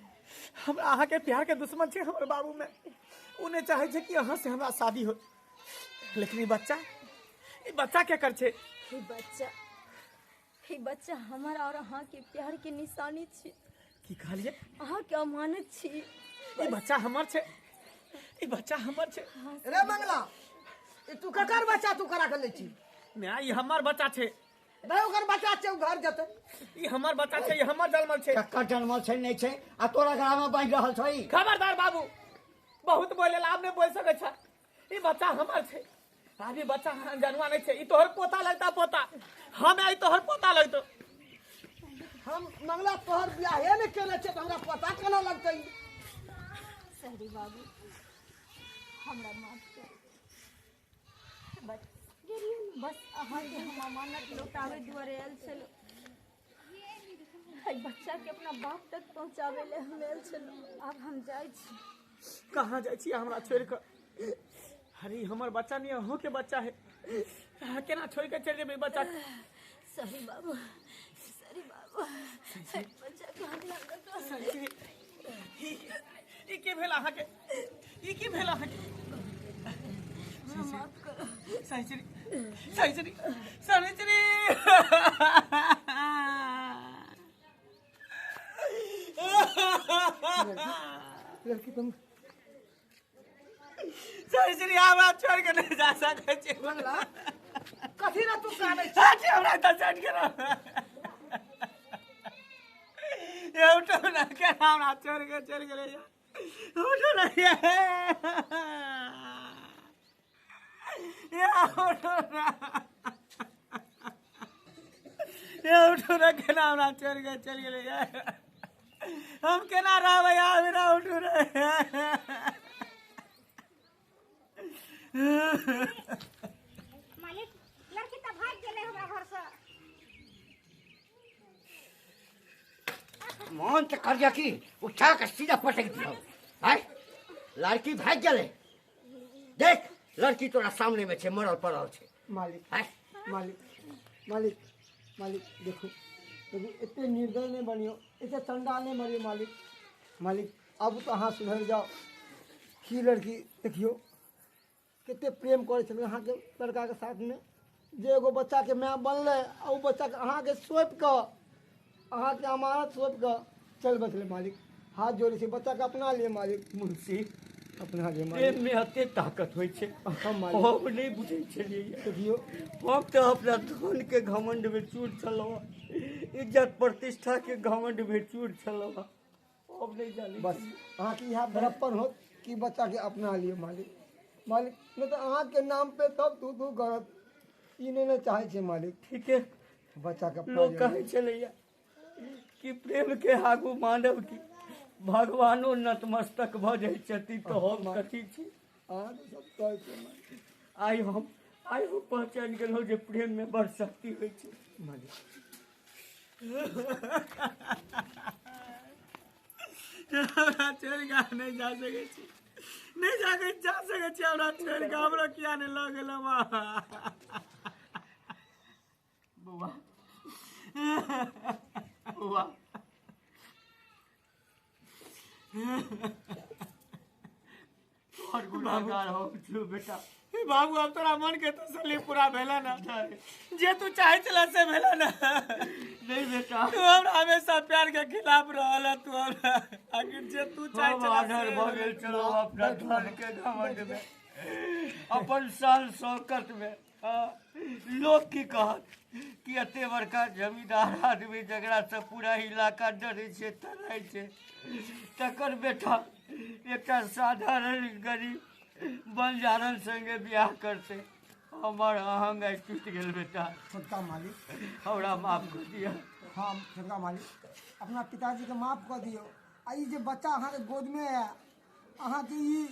हमरा अहाँ के प्यार के दुश्मन छै हमर बाबू में। ओ नहि चाहै छै कि अहाँ से हमरा शादी हो, लेकिन ई बच्चा, ई बच्चा के कर छै? ई बच्चा, ई बच्चा हमर और अहाँ के प्यार के निशानी छी। की कहलियै? अहाँ के अमानत छी। ई बच्चा हमर छै, ई बच्चा हमर छै। रे मंगला, ई तू ककर बच्चा तू करा के लै छी? माय, ई हमर बच्चा छै। भाई ओकर बच्चा छै, ओ घर जेतै। ई हमर बच्चा छै, ई हमर जन्मल छै। ककर जन्मल छै नहि छै आ तोरा गला में बांधि रहल छै? खबरदार बाबू, बहुत बोले ला, आब नहि बोल सकै छ। ई बच्चा हमर छै। अभी बच्चा जनुआ नहीं छै, ई तोहर पोता लगता, पोता। हम आई तोहर पोता लगतो। हम मंगला तोहर बियाहे नहि केने छै तऽ हमरा पता केना लगतै? शहरी बाबू, हमरा माफ कर। बस बस अहाँके हम अमानत लौटाबै दुआरे आयल छलहुँ। एहि बच्चाके अपना बाप तक पहुँचाबै लए हम आयल छलहुँ। आब हम जाइ छी। कहाँ जाइ छी हमरा छोड़ि कऽ? अरे हमर बच्चा नहीं, अहूँ के बच्चा है। अहाँ केना छोड़ि कऽ चलि जेबै बच्चा? सही बाबू, सही बाबू, बच्चाके हमरा सही। ई की भेल अहाँके? ई की भेल अहाँके? माफ करो। सही सही सही। लड़की तुम सही, हमरा छोड़ के नहीं जा सकै छी। मंगला, कथी रे तू कानै छी? साथी, हमरा तऽ चढ़ के ये उठो ना के हमरा छोड़ के चल गेलै। उठो ना ये, ये उठो ना, ये उठो ना के हमरा छोड़ के चल गेलै। हम केना रहबै आब? ना उठू रे। मालिक, लड़की तऽ भागि गेलै हमरा घरसँ। मन तऽ करिया कि उठा के सीधा पटक दियौ। आय, लड़की भागि गेलै। देख, लड़की तोरा सामने में छै, मरल पड़ल छै। मालिक, आय। मालिक, मालिक, मालिक, देखू देखू, एते निर्दय नहि बनियौ, एते चंडाल नहि बनियौ मालिक। मालिक, आब तऽ अहाँ सुधरि जाउ। की लड़की देखियौ कते प्रेम करै छलै अहाँके लड़काके साथमे, जे एगो बच्चाके माय बनलै आ ओ बच्चाके अहाँके सौंपि कऽ, अहाँके अमानत सौंपि कऽ चलि बसलै। मालिक, हाथ जोड़ै छी, बच्चाके अपना लिअ मालिक। मुंशी, अपना लिअ मालिक। प्रेम में एते ताकत होइ छै, हाँ मालिक। हम नहि बुझै छलियै। देखियौ, हम तऽ अपना धन के घमंड में चूर छलहुँ, इज्जत प्रतिष्ठा के घमंड में चूर छलहुँ। हम नहि जानै। बस अहाँके इएह बड़प्पन होत कि बच्चाके अपना लिअ मालिक। मालिक, नहि तऽ अहाँके नाम पे सब तू तू करत, ई नहि ने चाहै छै मालिक। ठीके, बच्चाके अपना लोक लिअ। कहै छलैया कि प्रेम के आगू मानव की भगवानो नतमस्तक भऽ जाइ छथिन, तऽ हम कथी छी? अहाँके सब कहै छै मालिक। आइ हम पहचानि गेलहुँ जे प्रेम में बड़ शक्ति होइ छै। मालिक। हमरा छोड़ि कऽ नहि जा सकै छी, नहि जा सकै छी। हमरा छोड़ि कऽ हमरो किया नहि लऽ गेलहुँ? बौआ, बौआ, तोहर गुनाहगार हम छी बेटा। बाबू, अब तोरा मन के तसल्ली पूरा भेला ना? जे तू चाहे छला से भेला ना? नहीं बेटा। तू हमरा हमेशा प्यार के खिलाफ रहल है। तू हमरा आखिर जे तू चाहे हम छला आधर से भऽ गेल छलहुँ अपना धन के घमंड में, अपन शान शौकत में। हाँ, लोग की कहत कि एते बड़का जमींदार आदमी, जकरा से पूरा इलाका डरै छै, तराइ छै, तकर बेटा एकटा साधारण गरीब बंजारन संगे बियाह करतै? हमर अहंग आइ टूटि गेल बेटा। छोटका मालिक। हमरा माफ कऽ दिअ। हाँ छोटका मालिक, अपना पिताजीके माफ कऽ दियौ। आ ई जे बच्चा अहाँके गोदमे यऽ, अहाँके ई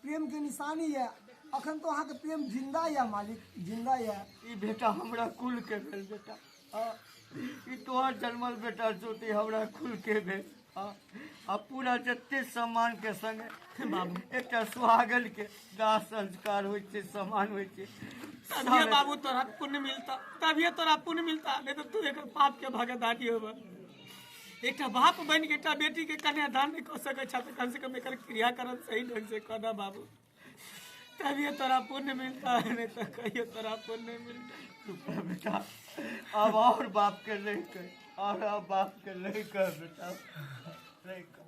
प्रेमके निशानी यऽ। अखन तो अहाँके प्रेम जिंदा यऽ मालिक, जिंदा यऽ। ई बेटा हमरा कुल के भेल बेटा। आ, ई तोहर जन्मल बेटा ज्योति हमरा खुल के भेल। आ पूरा जते सम्मान के संगे बाबू एकटा सुहागन के दाह संस्कार होइ छै, सम्मान होइ छै। तभिए बाबू तोरा पुण्य मिलता, तभिए तोरा पुण्य मिलता, नहीं तो तू एक पाप के भागीदारी होबा। एकटा बाप बन के एकटा बेटी के कन्यादान नहीं कर सकै छा, तो कम से कम एकर क्रियाकर्म सही ढंग से कर बाबू, तभिए तोरा पुण्य मिलता, नहीं तो कहियो तोरा पुण्य मिलता। बेटा अब और बाप के नहीं कह, और अब बाप के नहीं कह बेटा, नहीं कह।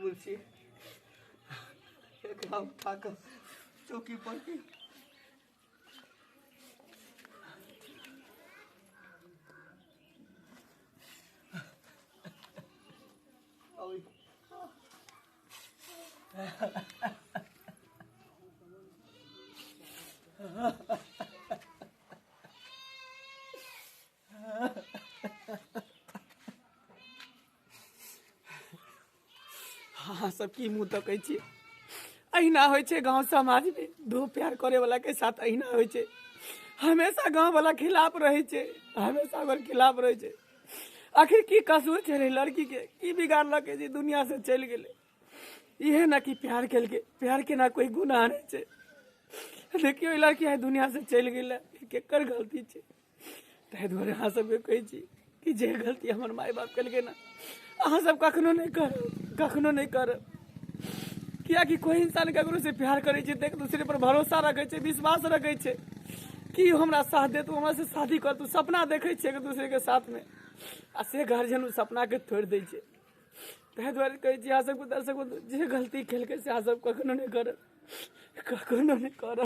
मुंशी एकरा उठा कर चौकी पर के हाँ सब की मुँह तकै छी। अहिना होइ छै गाँव समाज में, दो प्यार करे वाला के साथ अहिना होइ छै, हमेशा गाँव वाला खिलाफ रहै छै, हमेशा ओकर खिलाफ रहै छै। आखिर की कसूर छै लड़की के, की बिगाड़लकै जे दुनिया से चलि गेलै? इहे ना कि प्यार केलकै, प्यार के ना कोई गुनाह नहि छै। देखियौ ई लड़की आइ दुनिया से चलि गेलै, केकर गलती छै? ताहि दुआरे अहाँ सबके कहै छी कि जे गलती हमर माय बाप केलकै ना, अहाँ सब कखनो नहि करब, कखनो नहि करब। कियाकि कोई इंसान ककरो से प्यार करै छै तऽ एक दूसरे पर भरोसा रखै छै, विश्वास रखै छै कि हमरा साथ देत, हमरा से शादी करतू, सपना देखै छै एक दूसरे के साथ में, आ से गार्जियन ओ सपना के तोड़ि दै छै। ताहि दुआरे कहै छी अहाँ सबके दर्शक बन्धु, जे गलती केलकै से अहाँ सब कखनो नहि करब, कखनो नहि करब।